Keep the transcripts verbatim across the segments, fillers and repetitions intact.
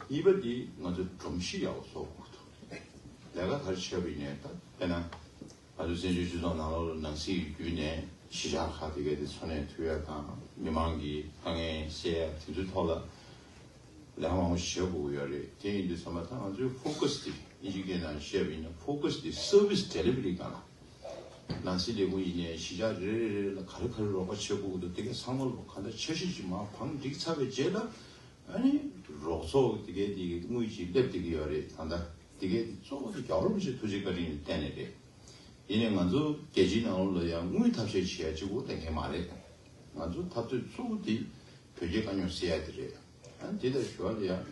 གཉིས་པ་འདི་ང་ཚོ་སྒྲོམ་གཞི་ཡག་པོ་བཟོ་དགོས་འདུག་ལས་ཀ་ག་རེ་བྱས་པ་ཡིན་ནའི་ད་དཔེར་ན་ང་ཚོ་བཙན་བྱོལ་སྤྱི་ཚོགས་ནང་ལོགས་ལ་ནང་སྲིད་ཀྱི་བརྒྱུད་ནས་གཞིས་ཆགས་ཁག་དེ་གའི་དེ་འཚོ་གནས་ཐུབ་ཡ་དང་མི་མང་གི་དཀའ་ངལ་སེལ་ཡ་དེ་ཚོའི་ཐོག་ལ་ལས་ཀ་མང་པོ་ཞིག་བྱེད་དགོས་ཀྱི་ཡོད་རེད། དེ་ཡིན་དུས་ཙམ་པ་ད་ང་ཚོའི་ཕོ་ཁ་སི་དེ་ཨིན་ཇི་སྐད་ནང་བཤད་པ་ཡིན་ན་ཕོ་ཁ་སི་དེ་སར་བི་སི་ཌེ་ལི་ཝ་རི་སྒང་ལ། ནང་སྲིད་ལས་ཁུངས་ཡིན་ནའི་གཞིས་ཆགས་རེ་རེ་རེ་ལ་ག་རེ་ག་རེ་རོགས་པ་བྱེད་དགོས་ཀྱི་འདུག་དེ་གའི་ཚང་མ་ལོ་ག་འདྲ་འཆར་གཞི་ཅིག་མར་བང་སྒྲིག་ཚར་བའི་རྗེས་ལ་ཨ་ནི་རོགས་ཚོགས་དེ་གའི་དེ་གའི་དངུལ་ཅིག་སླེབས་བསྡད་ཀྱི་ཡོད་རེད། ད་ལྟ་དེ་གའི་དེ་གཙོ་བོ་དེ་རྒྱལ་བ་རིན་པོ་ཆེ་ཐུགས་རྗེ་བཀའ་དྲིན་ལ་བརྟེན་ནས་རེད། ཡིན་ནའི་ང་ཚོ་རྒྱལ་སྤྱིའི་ནང་ལོགས་ལ་ཡང་དངུལ་ཐབས་ཤེས་བྱེད་ཡ་གཅིག་པོ་གཏན་འཁེལ་མ་རེད། ང་ཚོ་འཐབ་རྩོད་གཙོ་བོ་དེ་བོད་རྒྱའི་དཀའ་རྙོག་སེལ་ཡ་དེ་རེད། ཨ་ནི་དེ་དང་ཞོར་ལ་ཡང་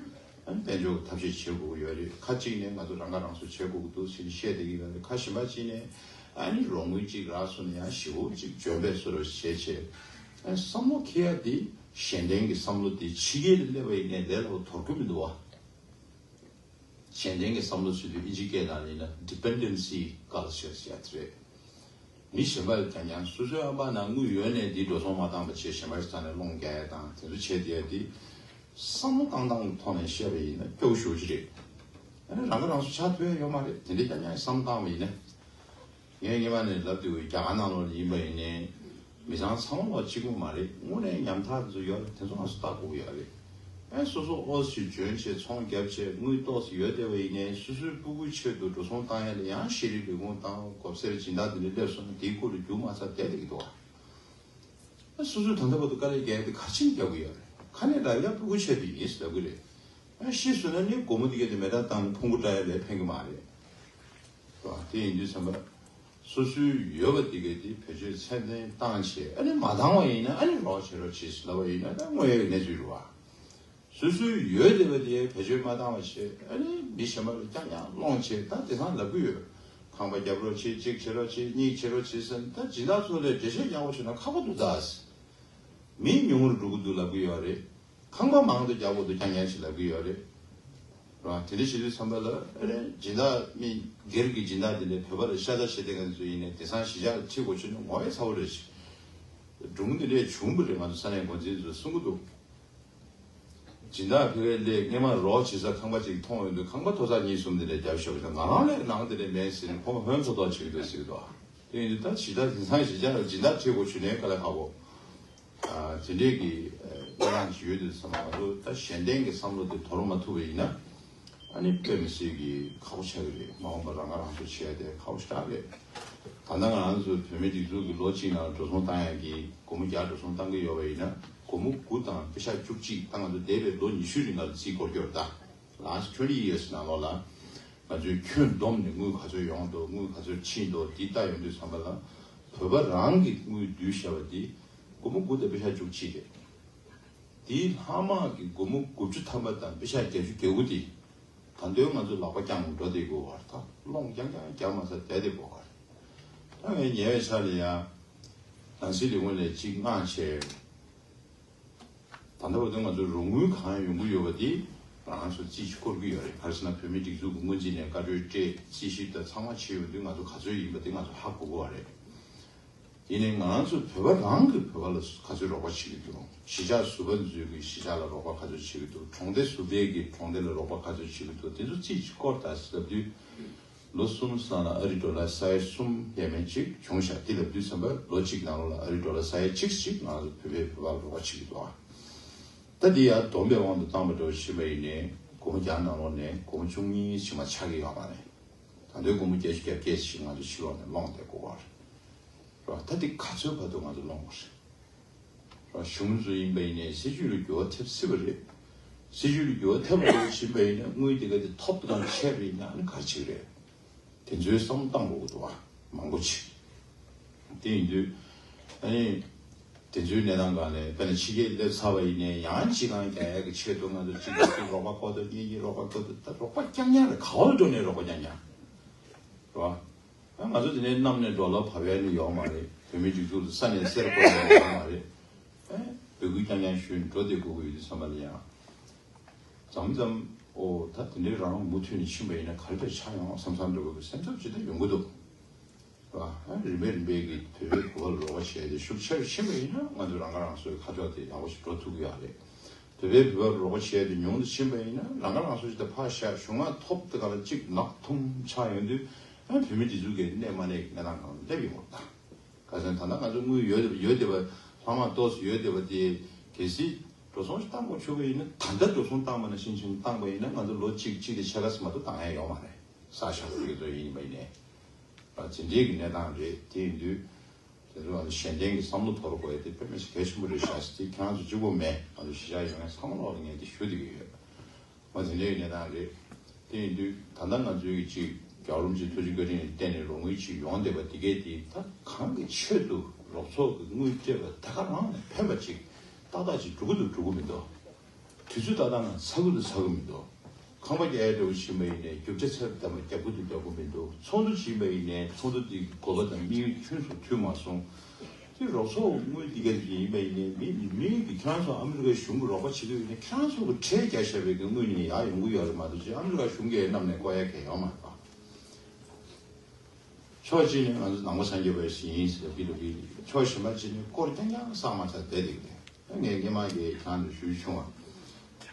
ཨ་ནི་དཔལ་འབྱོར་གྱི་ཐབས་ཤེས་བྱེད་དགོས་ཀྱི་ཡོད་རེད། ཁ་གཅིག་ནས་ང་ཚོ་རང་ཁ་རང་གསོ་བྱེད་དགོས་ཀྱི་འདུག་ཟེར་ནས་བཤད་བསྡད་ཀྱི་ཡོད་རེད། ཁ་གཞན་པ་གཅིག་ནས་ཨ་ནི་རོགས་དངུལ་གཅིག་རག་སོང་ན་ཡང་ཞེ་པོ་གཅིག་འཇོན་པའི་བཟོ་འདྲ་བྱེད་བྱེད། ཨ་ནི་བསམ་བློ་འཁྱེར་ཡ་དེ་གཞན་བརྟེན་གྱི་བསམ་བློ་དེ་ཕྱི་རྒྱལ་ལ་སླེབས་པ་ཡིན་ནའི་ལས་སླ་པོ་དོར་རྒྱུ་མི་འདུག་བ། གཞན་བརྟེན་གྱི་བསམ་བློ་ཟེར་དུས་ཨིན་ཇི་སྐད་ནང་ལ་ཡིན་ན་dependency culture ཟེར་ཡ་དེ་རེད། མི་གཞན་པ་ལ་ཀྱང་ཀྱང་སོ་སོའི་ཨ་ཕ་ནང་དངུལ་ཡོད་ནའི་འདི་འགྲོ་སོང་མ་བཏང་བ་བྱས་གཞན་པ་ཞིག་རྩ་ནས་སློང་རྒྱག་ཡ་དང་དེ་ཚོ་བྱས་བསྡད་ཡ་དེ་བསམ་བློ་བཏང་སྟངས་ཀྱི་ཐོག་ནས་བཤད་པ་ཡིན་ན་སྐྱོ་པོ་ཞེ་པོ་ཅིག་རེད། ཨ་ནི་རང་ཁ་རང་གསོ་ཆགས་ཐུབ་ཡ་ཡོད་མ་རེད། དེ་འདྲའི་ཀྱང་ཀྱང་བསམ་བློ་བཏང་བ་ཡིན་ན། ངས་སྔོན་མ་ནས་ལབ་དུས་རྒྱ་གར་ནང་ལོགས་ལ་ཡིན་པ་ཡིན་ནའི་མི་ཚང་ཚང་མ་ལོག་གཅིག་པུ་མ་རེད། དངོས་གནས་ཉམ་ཐག་ཚོ་ཡོད་རེད། དེ་ཚོ་ང་ཚོ་ལྟ་དགོས་ཀྱི་ཡོད་རེད། ཨེ་སོ་སོ་ཨོ་ཙི་འཇོན་བྱས་ཚོང་རྒྱབ་བྱས་དངུལ་ཏོག་ཙམ་ཡོད་བསྡད་པ་ཡིན་ནའི་སོ་སོའི་སྤུ་གུའི་ཆེད་དུ་འགྲོ་སོང་བཏང་ཡ་ལ་ཡང་ཤེས་རིག་ལས་ཁུངས་དང་སྒོ་སེར་སྦྱིན་བདག་དེ་འདྲ་སླེབས་སོང་ན་དེའི་སྐོར་ལ་རྒྱུས་མ་ཚར་བསྡད་བསྡད་ཀྱི་འདུག་ཨ། ཨེ་སོ་སོས་ད་ལྟ་བར་དུ་དཀའ་ལས་རྒྱག་ཡ་དེ་ག་རེ་བྱས་ནས་རྒྱག་གི་ཡོད་རེད། ཁ་ནས་ལབ་ཡ་སྤུ་གུའི་ཆེད་དུ་ཡིན་ཟེར་ལབ་གི་རེད། ཨ་ཤི་སོང་ན་ནི་སྒོར་མོ་དེ་གས་དེ་མེ་སྟག་བཏང་ནས་ཕུང་པོ་བཀྲ་ཡ་ལས་ཕན་གི་མ་རེད། རེད་བ། དེ་ཡིན་དུས་ཙམ་པ་ལ། སོ་སོའི་ཡོད་པ་དེ་གས་དེ་བེད་སྤྱོད་ཚད་ལྡན་བཏང་བྱས་ཨ་ནི་མ་འདང་བ་ཡིན་ན་ཨ་ནི་རོགས་བྱེད་རོགས་བྱེད་ཟེར་ལབ་པ་ཡིན་ན་ད་དངོས་ཡོད་ཀྱི་གནས་ཚུལ་རེད་བ། སོ་སོའི་ཡོད་བསྡད་པ་དེ་བེད་སྤྱོད་མ་བཏང་བ་བྱས་ཨ་ནི་མི་གཞན་པ་ལ་རྐྱང་རྐྱང་སློང་བྱས་ད་དེང་སང་ལབ་གི་ཡོད། ཁང་པ་རྒྱབ་རོགས་བྱེད་གཅིག་བྱེད་རོགས་བྱེད་གཉིས་བྱེད་རོགས་བྱེད་ཟེར་ད་སྦྱིན་བདག་ཚོ་ལས་འགྲེལ་བཤད་རྒྱག་པ་བྱས་ན་ཁག་པོ་འདུག་ད། མི་ཉུང་རུ་འགྲོ་གི་འདུག་ལབ་གི་ཡོད་རེད། ཁང་པ་མང་དུ་རྒྱག་དགོས་འདུག་རྐྱང་རྐྱང་ཞིག་ལབ་གི་ཡོད་རེད། རེད་བ། དེ་འདྲ་བྱེད་དུས་ཙམ་པ་ལ་ཨ་རེ་སྦྱིན་བདག་མི་སྒེར་གྱི་སྦྱིན་བདག་དེ་འདྲའི་བོད་པ་ལ་ཤ་ཚ་བྱེད་བསྡད་མཁན་ཚོ་ཡིན་ནའི་དེང་སང་གཞིས་ཆགས་ལ་ཁྲིད་དགོས་བྱུང་ན་ངོ་ཡ་ཚ་པོ་རེད་ཤག་སྒྲུང་འདི་འདྲས་བྱུང་བ་རེད། ང་ཚོ་ས་གནས་འགོ་འཛིན་ཚོས་གསུང་གི་འདུག་སྦྱིན་བདག་ཕ་གིར་སླེབས་སྔོན་མ་རོགས་བྱེད་ས་ཁང་པ་ཅིག་མཐོང་ཡོང་དུས་ཁང་པ་མཐོ་ཚད་གཉིས་གསུམ་དེ་འདྲས་རྒྱབ་ཤོག་ང་རང་སླེབས་ནང་དེ་འདྲས་མེད་ཟེར་ནས་ཁོ་མོ་ཧོན་ཐོག་ཐོག་བྱེད་ཀྱི་འདུག་ཟེར་གྱི་འདུག་དེ་ཡིན་དུས་ད་གཞིས་བདག་དེང་སང་གཞིས་ཆགས་ལ་སྦྱིན་བདག་ཁྲིད་དགོས་བྱུང་ནའི་དཀའ་ལས་ཁག་པོ། ཨ། དེ་འདྲས་ཀྱི་ཨ་གནས་སྟངས་ཅིག་ཡོད་དུས་ཙམ་པ་ང་ཚོ་ད་གཞན་བརྟེན་གྱི་བསམ་བློ་དེ་དོར་མ་ཐུབ་པ་ཡིན་ན་ཨ་ནི་དཔེ་མི་སྲིད་ཀྱི་ཁག་པོ་ཆགས་ཀྱི་རེད། མ་འོངས་པར་རང་ཁ་རང་གསོ་བྱེད་ཡ་དེ་ཁག་པོ་ཞེ་དྲག་རེད། ད་ལྟ་ང་རང་ཚོ་བོད་མིའི་སྒྲིག་འཛུགས་ཀྱི་ལོ་གཅིག་ནང་འགྲོ་སོང་བཏང་ཡ་གི་སྒོར་མོ་བརྒྱ་འགྲོ་སོང་བཏང་གི་ཡོད་པ་ཡིན་ན་སྒོར་མོ་དགུ་དང་པེ་ཤག་བཅུ་གཅིག་ད་ང་ཚོ་འདས་པའི་ལོ་ཉི་ཤུ་རིང་ལ་རྩིས་སྐོར་སྐྱོར་ད། Last twenty years ནང་ལོགས་ལ་ང་ཚོས་ཁྱོན་བསྡོམས་ནས་དངུལ་ག་ཚོད་ཡོང་འདུག་དངུལ་ག་ཚོད་ཕྱིན་འདུག་འདི་ལྟ་ཡོང་དུས་ཙམ་པ་ལ་བོད་པ་རང་གི་དངུལ་བསྡུས་བཞག་པ་འདི་སྒོར་མོ་དགུ་དང་པེ་ཤག་བཅུ་གཅིག་རེད། དེའི་ལྷག་མ་གི་སྒོར་མོ་དགུ་བཅུ་ཐམ་པ་དང་པེ་ཤག་བརྒྱད་ཅུ་གྱ་དགུ་དེ་ད་དུང་ང་ཚོ་ལག་པ་བརྐྱངས་འགྲོ་བསྡད་དགོས་པ་རེད། ད་སློང་རྐྱང་རྐྱང་རྒྱག་མ་ཚར་བསྡད་བསྡད་དགོས་པ་རེད། ད་ངས་ཉེ་བའི་ཆར་ལ་ཡང་ནང་སྲིད་ལས་ཁུངས་ལ་གཅིག་མངགས་བྱས། ད་ལྟ་བར་དུ་ང་ཚོ་རོགས་དངུལ་གང་ཡོང་གི་ཡོད་པ་དེ་ང་རང་ཚོ་རྩིས་ཀྱིས་བསྐོར་གྱི་ཡོད་རེད། ག་རེ་ཟེར་ན་བོད་མིའི་སྒྲིག་འཛུགས་ཀྱི་སྔོན་རྩིས་ནས་བཀའ་འཁྲོལ་སྤྲད་རྩིས་ཞིབ་དང་ཚང་མ་བྱས་ཡོང་དུས་ང་ཚོ་ག་ཚོད་ཡིན་པ་དེ་ང་ཚོ་ཧ་གོ་གི་ཡོད་རེད། ཡིན་ནའི་ང་རང་ཚོ་བོད་པ་རང་གིས་བོད་པ་ལ་ག་ཚོད་རོགས་པ་བྱེད་ཀྱི་འདུག་གཞིས་ཆགས་ཟུར་པ་ཚོས་ཀྱིས་གཞིས་ཆགས་ལ་རོགས་པ་ག་ཚོད་བྱེད་ཀྱི་འདུག་གྲོང་སྡེ་ཟུར་པས་ཀྱིས་གྲོང་སྡེ་ལ་རོགས་པ་ག་ཚོད་བྱེད་ཀྱི་འདུག་དེ་ཚོ་རྩིས་ཀྱིས་བསྐོར་དང་ཟེར་དུས། ལོ་གསུམ་ཙམ་ལ་ཨ་རི་ཌོ་ལར་ས་ཡ་གསུམ་ཡས་མས་ཅིག་བྱུང་ཤག་དེ་ལབ་དུས་ཙམ་པ་ལོ་གཅིག་ནང་ལོགས་ལ་ཨ་རི་ཌོ་ལར་ས་ཡ་གཅིག་ཅིག་ང་ཚོ་བོད་པའི་བོད་པར་རོགས་པ་བྱེད་ཀྱི་འདུག་ཨ། ད་འདི་ཡར་བསྡོམས་པའི་དབང་དུ་བཏང་པ་འདྲ་བོ་བྱས་པ་ཡིན་ནའི་སྒོར་མོ་བརྒྱ་ནང་ལོགས་ནས་སྒོར་མོ་བཅུ་གཉིས་ཕྱི་མ་ཆགས་ཀྱི་ཡོད་མ་རེད། ད་དུང་སྒོར་མོ་བརྒྱད་ཅུ་གྱ་བརྒྱད་ཅིག་ང་ཚོ་ཕྱི་ལོགས་ནས་སློང་བསྡད་དགོས་པ་རེད། རེད་བ། ད་འདི་ག་ཚོད་བར་དུ་ང་ཚོ་སློང་དགོས་རེད། ར་གཞུང་ཚོ་ཡིན་པ་ཡིན་ནའི་སྲིད་ཇུས་ལ་འགྱུར་བ་ཐེབས་སྲིད་པ་རེད། སྲིད་ཇུས་ལ་འགྱུར་བ་ཐེབས་པ་རེད་ཕྱིན་པ་ཡིན་ན་དངུལ་དེ་ག་དེ་ཐོབ་དང་ཆད་པ་ཡིན་ན་ཨ་ནི་ག་རེ་བྱེད་ཀྱི་རེད། དེ་ཚོའི་བསམ་བློ་བཏང་དགོས་ཀྱི་འདུག་བ། མང་པོ་ཅིག་དེ་ཡིན་དུས་ཨ་ནི་དེ་ཚོའི་གནས་སྟངས་སྒང་ནས་དཔེར་ན་ཕྱི་རྒྱལ་སླེབས་ཚར་བ་ཡིན་ནའི་ཡང་སྤྱི་བཏང་རྒྱག་ཡག་གི་ཆེད་དུ་ང་ཚོ་གཅིག་གིས་གཅིག་རོགས་པ་དགོས་འདུག་གཉིས་གཉིས་རོགས་པ་དགོས་འདུག་ད་རོགས་པ་རྐྱང་རྐྱང་རེད། ག་བ་ལ་འགྲོ་ནའི་རོགས་པ་རྐྱང་རྐྱང་རེད་བ། ང་ཚོ་དེ་ནས་གནམ་ནས་འགྲོ་ལ་བབས་ཡ་ནི་ཡོད་མ་རེད། བོད་མིའི་སྒྲིག་འཛུགས་དེ་ས་ནས་གསེར་བཀོག་ཡ་ནི་ཡོད་མ་རེད། ཨེ། འབོད་སྐུལ་རྐྱང་རྐྱང་ཞུས་ནས་འགྲོ་བསྡད་དགོས་ཀྱི་ཡོད་དུས་ཙམ་པ་ལ་ཡང་། མཚམས་མཚམས་ཨོ་ད་དེ་འདྲའི་རང་མུ་མཐུད་ནས་ཕྱིན་པ་ཡིན་ན་ག་རེ་འདྲ་ཆགས་ཡོང་བསམ་བསམ་འདྲ་བོ་གི་སེམས་འཚབ་ཅིག་ད་ཡོང་གི་འདུག་ར། ཨེ། རིམ་པས་རིམ་པས་ཀྱིས་བོད་པའི་བུ་ག་ལ་རོགས་པ་བྱས་ཏེ་ཤུགས་ཆེ་རུ་ཕྱིན་པ་ཡིན་ན་ང་ཚོ་རང་ཁ་རང་གསོའི་ཁ་ཕྱོགས་དེ་ཡག་པོ་ཞིག་འགྲོ་ཐུབ་ཀྱི་ཡོད་རེད། བོད་པའི་བོད་པར་རོགས་པ་བྱས་ཏེ་ཉུང་དུ་ཕྱིན་པ་ཡིན་ན། རང་ཁ་རང་གསོ་ཞིག་དང་ཕར་བཞག་གཞུང་མང་ཐོབ་དེ་ག་ལ་གཅིག་ནག་འཐུམ་ཆགས་ཡོང་དུས། ཨ་བོད་མི་འདི་ཚོ་གི་གནས་མ་གནས་ཀྱི་གནས་སྟངས་གང་ལ་སླེབས་ཡོང་བ་དང་། ཁ་སང་ད་ལྟ་ང་ཚོ་དངུལ་ཡོད་ཡོད་བསྡད་པ། ལྷག་མ་ཏོག་ཙམ་ཡོད་བསྡད་པ་དེ་གལ་སྲིད་འགྲོ་སོང་ཞིག་བཏང་དགོས་བྱུང་བ་ཡིན་ན། ད་ལྟ་འགྲོ་སོང་བཏང་བ་ནང་བཞིན་བྱུང་བཏང་པ་ཡིན་ན། ང་ཚོ་ལོ་གཅིག་གཅིག་དང་ཕྱེད་ཀ་ཙམ་མ་གཏོགས་བཏང་ཡ་ཡོད་མ་རེད། ས་ཆ་གི་དེ་ཚོ་ཡིན་པ་ཡིན་ནའི། ཨ་དེ་འདྲའི་གི་གནས་སྟངས་རེད། དེ་ཡིན་དུས། དེ་ཚོ་ང་ཚོ་གཞན་དོན་གྱི་བསམ་བློ་འཁོར་དགོས་ཡ་དེ་དཔེ་མི་སྲིད་གལ་ཆེན་པོ་རེད་ཤག་ཟེར། དེ་ཁྱེད་རང་ཚོ་གཅིག་པོ་མེད། ང་ཚོ་གཞིས་ཆགས་ཡོད་མཁན་ཚང་མ་ལོག་ལ་ངས་དེ་ཞུ་བསྡད་ཀྱི་ཡོད། ང་དེ་འདྲའི་གནས་སྟངས་རེད། དེ་ཡིན་དུས་ད་ལྟ་ང་ཚོའི་གི་ཅིག་རྒྱལ་བ་རིན་པོ་ཆེའི་ཐུགས་རྗེ་བཀའ་དྲིན་ལ་བརྟེན་ནས་རོགས་དངུལ་ཅིག་ཡོང་བསྡད་པ་དེ་གས་དེ། ད་གང་གི་ཆེད་དུ་རོགས་ཚོགས་ཀྱི་དངུལ་སྤྲད་པ་དེ་ག་རང་ལ་ཕན་པ་ཅིག་ཏག་ཏག་ཅིག་འགྲོ་གི་འདུག་འགྲོ་གི་མི་འདུག་དུས་ཚོད་ཏག་ཏག་ངང་ཚར་གི་འདུག་ཚར་གི་མི་འདུག་ཁང་པ་རྒྱག་ཡ་འདྲ་བོ་ཕྱིན་པ་ཡིན་ནའི་རྒྱུ་ཆ་ཚད་ལྡན་པ་རྒྱབ་གི་འདུག་རྒྱབ་གི་མི་འདུག་ཚོགས་འདུ་ཕྱིན་པ་ཡིན་ནའི་ཚོགས་འདུ་དེ་དགོས་པ་དང་དམིགས་ཡུལ་ཁྱོན་སུ་མཐུན་མ་སོང་། དེ་རོགས་ཚོགས་དངུལ་འདི་ག་ཡིན་པ་ཡིན་ནའི་མི་མི་གི་ཁྱེད་རང་ཚོ་ཨ་མི་རི་ཀའི་གཞུང་གི་རོགས་པ་བྱེད་ཀྱི་ཡོད་ན། ཁྱེད་རང་ཚོ་གི་ཁྲལ་རྒྱག་བཞག་པའི་གི་དངུལ་ནི་ཡར་ཡོང་གི་ཡོད་རེད་མ་གཏོགས། ཅིག་ཨ་མི་རི་ཀ་གཞུང་གིས་བསྣམས་ནས་བཀོག་ཡ་གང་ཡང་ཡོད་མ་རེད་པ། ཕྱོགས་གཅིག་ནས་ང་ཚོ་ནང་པ་སངས་རྒྱས་པ་ཞིག་ཡིན་ཟེར་ལབ་ཀྱི་འདུག་གི། ཕྱོགས་གཞན་པ་གཅིག་ནས་སྐོར་རྐྱང་རྐྱང་བསགས་མ་ཚར་བསྡད་འདུག་གི། ངས་སྔོན་མ་གི་ཁྱེད་རང་ཚོ་ཞུས་བྱུང་བ།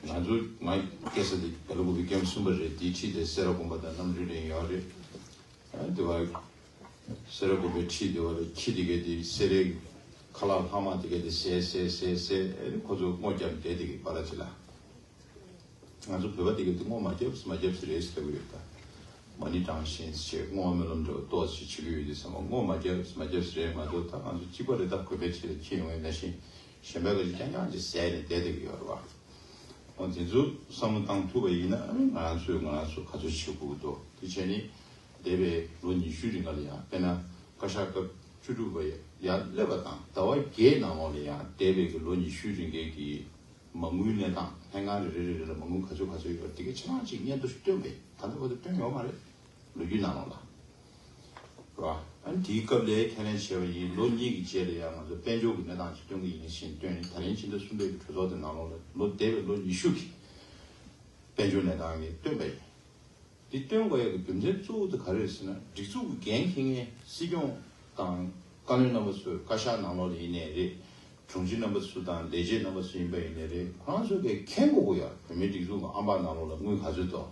ང་ཚོ་ང་སྐྱེས་ས་དེ་སྦེལ་ཀོབ་ཀྱི་ཀེམ་གསུམ་པ་རེད། དེའི་འཁྲིས་དེ་སེ་ར་དགོན་པ་དང་རྣམ་གྲོལ་གླིང་ཡོད་རེད། ཨ་དེ་བ་སེ་ར་དགོན་པའི་འཁྲིས་དེ་བ་ལ་ཁྱི་དེ་གས་དེ་སེ་རའི་ཁ་ལག་ལྷག་མ་དེ་གས་དེ་ཟས་ཟས་ཟས་ཟས། ཨེ་ཁོ་ཚོ་སྔོ་བརྒྱབ་བསྡད་འདུག་གི་པ་ར་ཅིག་ལ། ང་ཚོ་བོད་པ་དེ་གས་དེ་སྔོ་མ་བརྒྱབ་མ་བརྒྱབ་ཟེར་རེད་ཟེར་གྱི་ཡོད་ད། མ་ཎི་བགྲང་བཞིན་བྱས་སྔོ་སྨོན་ལམ་འདྲ་བོ་ཏོག་ཙམ་བྱེད་ཀྱི་ཡོད་དུས་ཙམ་པ། སྔོ་མ་བརྒྱབ་མ་བརྒྱབ་ཟེར་རེད་མ་གཏོགས། ད་ང་ཚོ་གཅིག་པ་རེ་ད་བོད་པའི་འཁྲིས་ལ་ཁྱི་ཡོང་བའི་ནང་བཞིན་གཞན་པའི་ག་ཅིག་རྐྱང་རྐྱང་ཅིག་ཟས་ནས་བསྡད་བསྡད་ཀྱི་ཡོད་རེད་བ། འོ་དེ་ཚོ་བསམ་བློ་བཏང་ཐུབ་པ་ཡིན་ན། ཨ་ནི་ང་རང་ཚོས་ང་རང་ཚོ་ག་ཚོད་བྱེད་དགོས་ཀྱི་འདུག་དེ་བྱས་ནས་འདས་པའི་ལོ་ཉི་ཤུའི་རིང་ལ་ཡང་། དཔེར་ན་བཀའ་ཤག་སྐབས་བཅུ་དྲུག་པ་ཡར་སླེབས་པ་དང་ཟླ་བ་བརྒྱད་ནང་ལོགས་ལ་ཡང་། འདས་པའི་གི་ལོ་ཉི་ཤུའི་རིང་གི་གི་མ་དངུལ་གནས་སྟངས། ལྷན་ཁང་རེ་རེ་རེ་རེ་ལ་མ་དངུལ་ག་ཚོད་ག་ཚོད་ཡོད་དེ་ག་ཆ་ཚང་ཅིག་སྙན་ཐོ་ཞིག་བཏོན་པས། ད་ལྟ་བར་དུ་བཏོན་ཡོད་མ་རེད། ལོ་རྒྱུས་ནང་ལོགས་ལ། རེད་བ། ཨ་ནི་དེའི་སྐབས་ལ་ཁས་ལེན་བྱས་པ་ཡིན། ལོ་གཉིས་ཀྱི་རྗེས་ལ་ཡང་ང་ཚོ་དཔལ་འབྱོར་གྱི་གནས་སྟངས་ཅིག་སྟོན་གྱི་ཡིན་ཞེས་བཏོན་ནས། ད་རིང་ཕྱི་ཟླ་གསུམ་པའི་གི་གྲོས་ཚོགས་དེ་ནང་ལོགས་ལ་ལོ་འདས་པའི་ལོ་ཉི་ཤུ་གི་དཔལ་འབྱོར་གནས་སྟངས་ཀྱི་བཏོན་པ་ཡིན། འདི་བཏོན་དགོས་ཡག་གི་རྒྱུ་མཚན་གཙོ་བོ་དེ་ག་རེ་རེད་ཟེར་ན། སྒྲིག་འཛུགས་ཀྱི་འགན་འཁྱེར་མཁན་སྲིད་སྐྱོང་དང་བཀའ་བློན་རྣམ་པ་ཚོས། བཀའ་ཤག་ནང་ལོགས་ལ་ཡིན་ནའི་རེད། དྲུང་ཆེ་རྣམ་པ་ཚོ་དང་ལས་བྱེད་རྣམ་པ་ཚོ་ཡིན་པ་ཡིན་ནའི་རེད། ཁོ་རང་ཚོ་གིས་མཁྱེན་དགོས་ཀྱི་ཡོད། བོད་མིའི་སྒྲིག་འཛུགས་ཀྱི་ཨམ་བག་ནང་ལོགས་ལ་དངུལ་ག་ཚོད་འདུག་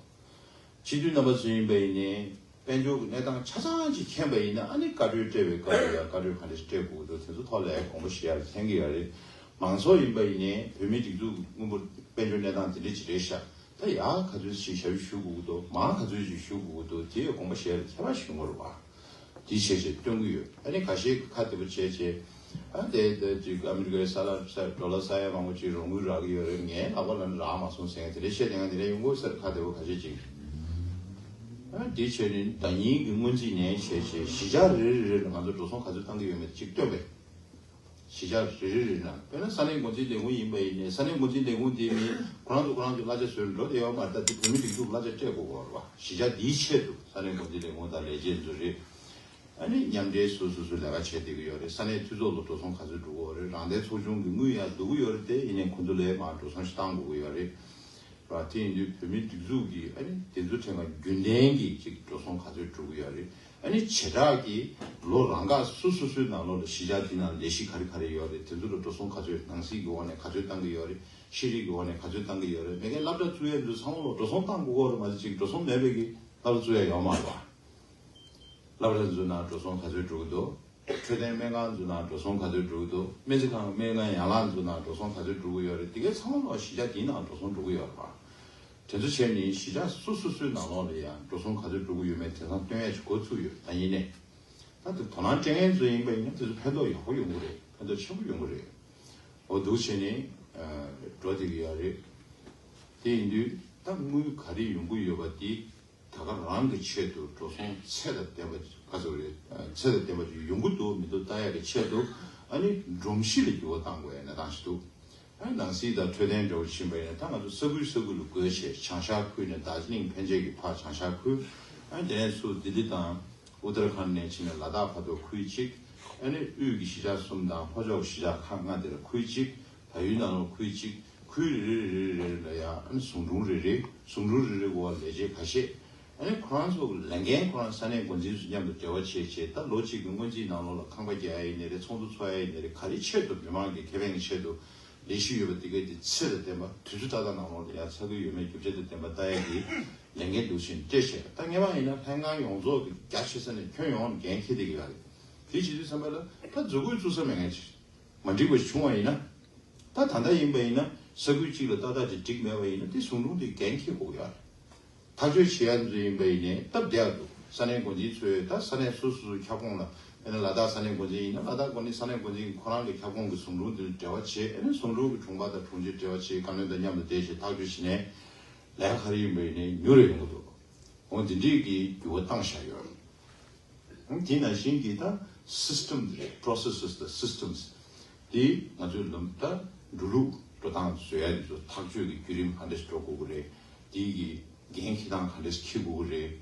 སྤྱི་འཐུས་རྣམ་པ་ཚོ་ཡིན་པ་ཡིན་ནའི། དཔལ་འབྱོར་གྱི་གནས་སྟངས་ཆ་ཚང་ཅིག་མཁྱེན་པ་ཡིན་ན། ཨ་ནི་བཀའ་འཁྲོལ་སྤྲད་པའི་སྐབས་ལ་ཡང་བཀའ་འཁྲོལ་ག་འདྲ་སྤྲད་དགོས་ཀྱི་འདུག་དེ་ཚོ་ཐོག་ལ་དགོངས་པ་བཞེས་ཡག་འཐེན་གྱི་ཡོད་རེད། མང་ཚོགས་ཡིན་པ་ཡིན་ནའི་བོད་མིའི་སྒྲིག་འཛུགས་ཀྱི་དངུལ་འབོར་དཔལ་འབྱོར་གནས་སྟངས་དེ་འདྲ་ཅིག་རེད་ཤག་ད་ཡར་ག་ཚོད་ཅིག་ཞབས་ཞུ་དགོས་ཀྱི་འདུག་མར་ག་ཚོད་ཅིག་ཞུ་དགོས་ཀྱི་འདུག་དེ་ཡང་དགོངས་པ་བཞེས་ཡག་ཁྱད་པར་ཞིག་ཡོང་གི་རེད་བ། དེ་བྱས་བྱས་སྟོན་གྱི་ཡོད། ཨ་ནི་ཁ་ཤས་ཀྱིས་ཁ་བདེ་པོ་བྱས་བྱས། ཨ་དེ་དེ་ཅིག་ཨ་མི་རི་ཀའི་ས་ལ་ས་ཌོ་ལར་ས་ཡ་མང་པོ་ཅིག་རོགས་དངུལ་རག་གི་ཡོད་རེད། ངའི་ལག་པ་ལ་ནི་རག་མ་སོང་ཟེར་མཁན་དེ་འདྲ་བཤད་བསྡད་མཁན་དེ་འདྲ་ཡོང་གི་ཡོད་ས་རེད། ཁ་བདེ་པོ་ཁ་ཤས་ཅིག་ཨ་དེ་བྱས་ནས་ཟླ་ཉིན་གྱི་སྔོན་རྩིས་ནས་བྱས་བྱས་གཞིས་ཆགས་རེ་རེ་རེ་ལ་ང་ཚོ་འགྲོ་སོང་ག་ཚོད་བཏང་གི་ཡོད་མེད་ཅིག་སྟོན་པས། གཞིས་ཆགས་རེ་རེ་རེ་ན། དཔེར་ན་ས་གནས་འགོ་འཛིན་ལས་ཁུངས་ཡིན་པ་ཡིན་ནའི། ས་གནས་འགོ་འཛིན་ལས་ཁུངས་དེ་མི་ཁོ་རང་ཚོ་ཁོ་རང་ཚོའི་གླ་ཆ་བཟོས་འགྲོ་བསྡད་ཡོད་མ་རེད། ད་དེ་བོད་མི་སྒྲིག་འཛུགས་གླ་ཆ་སྤྲད་དགོས་ཀྱི་ཡོད་རེད་བ། གཞིས་ཆགས་འདིའི་ཆེད་དུ་ས་གནས་འགོ་འཛིན་ལས་ཁུངས་དང་ལས་བྱེད་ཚོ་རེད། ཨ་ནི་མཉམ་འབྲེལ་སོ་སོ་སོ་ལས་ཀ་བྱས་བསྡད་ཀྱི་ཡོད་རེད། ས་གནས་འཐུས་ཚོགས་ལ་འགྲོ་སོང་ག་ཚོད་འགྲོ་གི་ཡོད་རེད། རང་བདེན་ཚོགས་ཆུང་གི་དངུལ་ཡར་བསྡུ་གི་ཡོད་རེད་དེ། ཡིན་ནའི་ཁོ་ཚོ་ལ་མར་འགྲོ་སོང་ཞིག་བཏང་དགོས་ཀྱི་ཡོད་རེད། ར་དེ་ཡིན་དུས་བོད་མིའི་སྒྲིག་འཛུགས་ཀྱི་ཨ་ནི་དེ་ཚོ་ཐད་ཀར་རྒྱུན་ལྡན་གྱི་ཅིག་འགྲོ་སོང་ག་ཚོད་འགྲོ་གི་ཡོད་རེད། ཨ་ནི་བྱེ་བྲག་གི་ལོ་རང་འགའ་སོ་སོ་སོའི་ནང་ལོགས་ལ་གཞིས་ཆགས་དེ་ནང་ལས་གཞི་ག་རེ་ག་རེ་ཡོད་རེད། དེ་ཚོ་ལ་འགྲོ་སོང་ག་ཚོད་ནང་སྲིད་ཀྱི་འོག་ནས་ག་ཚོད་བཏང་གི་ཡོད་རེད། ཤེས་རིག་གི་འོག་ནས་ག་ཚོད་བཏང་གི་ཡོད་རེད། མེད་མཁན་སློབ་གྲྭ་བཙུགས་ཡས་འདུག་ཚང་མ་ལོ་འགྲོ་སོང་བཏང་དགོས་ཀྱི་ཡོད་རེད་མ་གཏོགས། ཅིག་འགྲོ་སོང་མེད་པའི་གི་སློབ་གྲྭ་བཙུགས་ཡས་ཡོད་མ་རེད་བ། སློབ་གྲྭ་ཚོའི་ནང་འགྲོ་སོང་ག་ཚོད་འགྲོ་གི་འདུག་འཕྲོད་བསྟེན་སྨན་ཁང་ཚོའི་ནང་འགྲོ་སོང་ག་ཚོད་འགྲོ་གི་འདུག་སྨན་རྩིས་ཁང་སྨན་ཁང་ཡན་ལག་ཚོའི་ནང་འགྲོ་སོང་ག་ཚོད་འགྲོ་གི་ཡོད་རེད། དེ་གའི་ཚང་མ་ལོ་གཞིས་ཆགས་འདིའི་ནང་འགྲོ་སོང་འགྲོ་གི་ཡོད་རེད་པ། དེ་ཚོ་བྱས་ནས་གཞིས་ཆགས་སོ་སོ་སོའི་ནང་ལོགས་ལ་ཡང་འགྲོ་སོང་ག་ཚོད་འགྲོ་གི་ཡོད་མེད་དེང་སང་སྟོན་ཡས་ཅིག་འགོ་ཚུགས་ཡོད། ད་ཡིན་ནའི་ད་དེ་དོ་སྣང་སྤྲད་མཁན་ཚོ་ཡིན་པ་ཡིན་ན་དེ་ཚོ་ཕན་ཐོགས་ཡག་པོ་ཡོང་གི་རེད། ཕན་ཐོགས་ཆེན་པོ་ཡོང་གི་རེད། འོ་འདུག་བྱས་ནས་འགྲོ་བསྡད་ཀྱི་ཡོད་རེད། དེ་ཡིན་དུས་ད་དངུལ་ག་རེ་ཡོང་གི་ཡོད་པ་དེ། ད་ག་རང་གི་ཆེད་དུ་འགྲོ་སོང་ཚད་དང་ལྡན་པ་ག་ཚོད་རེད། ཚད་དང་ལྡན་པ་ཅིག་ཡོང་གི་འདུག་མི་འདུག་ལྟ་ཡག་གི་ཆེད་དུ། ཨ་ནི་སྒྲོམ་གཞི་ལ་འགྱུར་བ་གཏང་དགོས་ཡ་གནས་སྟངས་ཤིག་འདུག་ཨ་ནི་ནང་སྲིད་དང་འཕྲོད་བསྟེན་འདྲ་བོ་ཕྱིན་པ་ཡིན་ན། ད་ང་ཚོ་ས་ཁུལ་ས་ཁུལ་ལ་བགོས་བྱས། བྱང་ཤར་ཁུལ་ནས་རྡོ་རྗེ་གླིང་ཕན་ཆད་ཀྱི་ཕར་བྱང་ཤར་ཁུལ། ཨ་ནི་དེ་ནས་ཚུར་ལྡི་ལི་དང་ཨུ་ཏར་ཁཱན་ནས་ཕྱིན་ནས་ལ་དྭགས་བར་དུ་ཁུལ་གཅིག་ཨ་ནི་དབུས་ཀྱི་གཞིས་ཆགས་གསུམ་དང་ལྷོ་ཕྱོགས་གཞིས་ཆགས་ཁག་ལྔ་དེ་ལ་ཁུལ་གཅིག་བལ་ཡུལ་ནང་ལོགས་ཁུལ་གཅིག་ཁུལ་རེ་རེ་རེ་རེ་ལ་ཡང་ཨ་ནི་ཟུང་དྲུང་རེ་རེ། ཟུང་དྲུང་རེ་རེ་འོག་ལས་བྱེད་ཁ་ཤས། ཨ་ནི་ཁོ་རང་ཚོ་གི་ལས་འགན་ཁོ་རང་ས་གནས་འགོ་འཛིན་ཚོ་མཉམ་དུ་འབྲེལ་བ་བྱས་བྱས། ད་ལོ་གཅིག་གི་སྔོན་རྩིས་ནང་ལོགས་ལ་ཁང་པ་རྒྱག་ཡ་ཡིན་ནའི་རེད། ཚོགས་འདུ་ཚོགས་ཡ་ཡིན་ནའི་རེད། ག་རེ་ཆེད་དུ་མི་མང་གི་ཁེ་ཕན་གྱི་ཆེད་དུ་ ལས་གཞི་ཡོད་པ་དེ་གའི་དེ་ཚད་དང་ལྡན་པ། དུས་ཚོད་ཏག་ཏག་ནང་ལོགས་ལ་ཡར་ཚ་གི་ཡོད་མེད་རྒྱུ་ཆ་དང་ལྡན་པ་ལྟ་ཡ་གི་ལས་འགན་འདུག་བཞིན་སྤྲད་བྱས། ད་ངེས་པ་ཡིན་ན་ལྷན་ཁང་ཡོངས་རྫོགས་ཀྱི་རྒྱ་ཆེ་ས་ནས་ཁྱོན་ཡོངས་ནས་འགན་འཁྱེར་བསྡད་ཀྱི་ཡོད་རེད། དེ་བྱེད་དུས་ཙམ་པ་ལ་ད་མཛུབ་གུ་བཙུགས་ས་མེད་མཁན་ཅིག་མ་འགྲིག་པ་ཞིག་བྱུང་བ་ཡིན་ན། ད་ད་ལྟ་ཡིན་པ་ཡིན་ན་ས་ཁུལ་གཅིག་ལ་ཏག་ཏག་ཅིག་འགྲིག་མེད་པ་ཡིན་ན་དེ་ཟུང་དྲུང་དེ་འགན་འཁྱེར་དགོས་ཀྱི་ཡོད་རེད། ཐག་གཅོད་བྱེད་ཡ་ཚོ་ཡིན་པ་ཡིན་ནའི་སྟབས་བདེ་བ་འདུག་ས་གནས་འགོ་འཛིན་ཚོས་ད་ས་གནས་སོ་སོ་སོའི་ཁྱབ་ཁོངས་ལ། དཔེར་ན་ལ་དྭགས་ས་གནས་འགོ་འཛིན་ཡིན་ན་ལ་དྭགས་འགོ་ནས་ས་གནས་འགོ་འཛིན་གྱི་ཁོ་རང་གི་ཁྱབ་ཁོངས་ཀྱི་ཟུང་དྲུང་དེ་ལ་འབྲེལ་བ་བྱེད། ཨ་ནི་ཟུང་དྲུང་གི་དྲུང་པ་དང་དྲུང་ཆེ་འབྲེལ་བ་བྱེད། བཀའ་བློན་དང་མཉམ་དུ་བསྡད་བྱས་ཐག་གཅོད་བྱས་ནས་ལས་ཀ་ག་རེ་ཡིན་པ་ཡིན་ནའི་མྱུར་རུ་ཡོང་གི་འདུག་འོ་འདི་འདྲས་ཀྱི་འགྱུར་བ་བཏང་བཞག་ཡོད། དེ་ནང་བཞིན་གྱི་ད་སིས་ཊམ་དེ་རེད། པོ་རོ་སེ་སི་དང་སིས་ཊམ་སི་དེ་ང་ཚོའི་ལམ་ད་འགྲོ་ལུགས་འགྲོ་སྟངས་བཟོ་ཡ་དེ་ཚོ་ཐག་གཅོད་ཀྱི་བརྒྱུད་རིམ་ག་འདྲ་ཞིག་འགྲོ་དགོས་ཀྱི་རེད། དེ་གི་འགན་འཁྱེར་སྟངས་ག་འདྲ་ཞིག་འཁྱེར་དགོས་ཀྱི་རེད།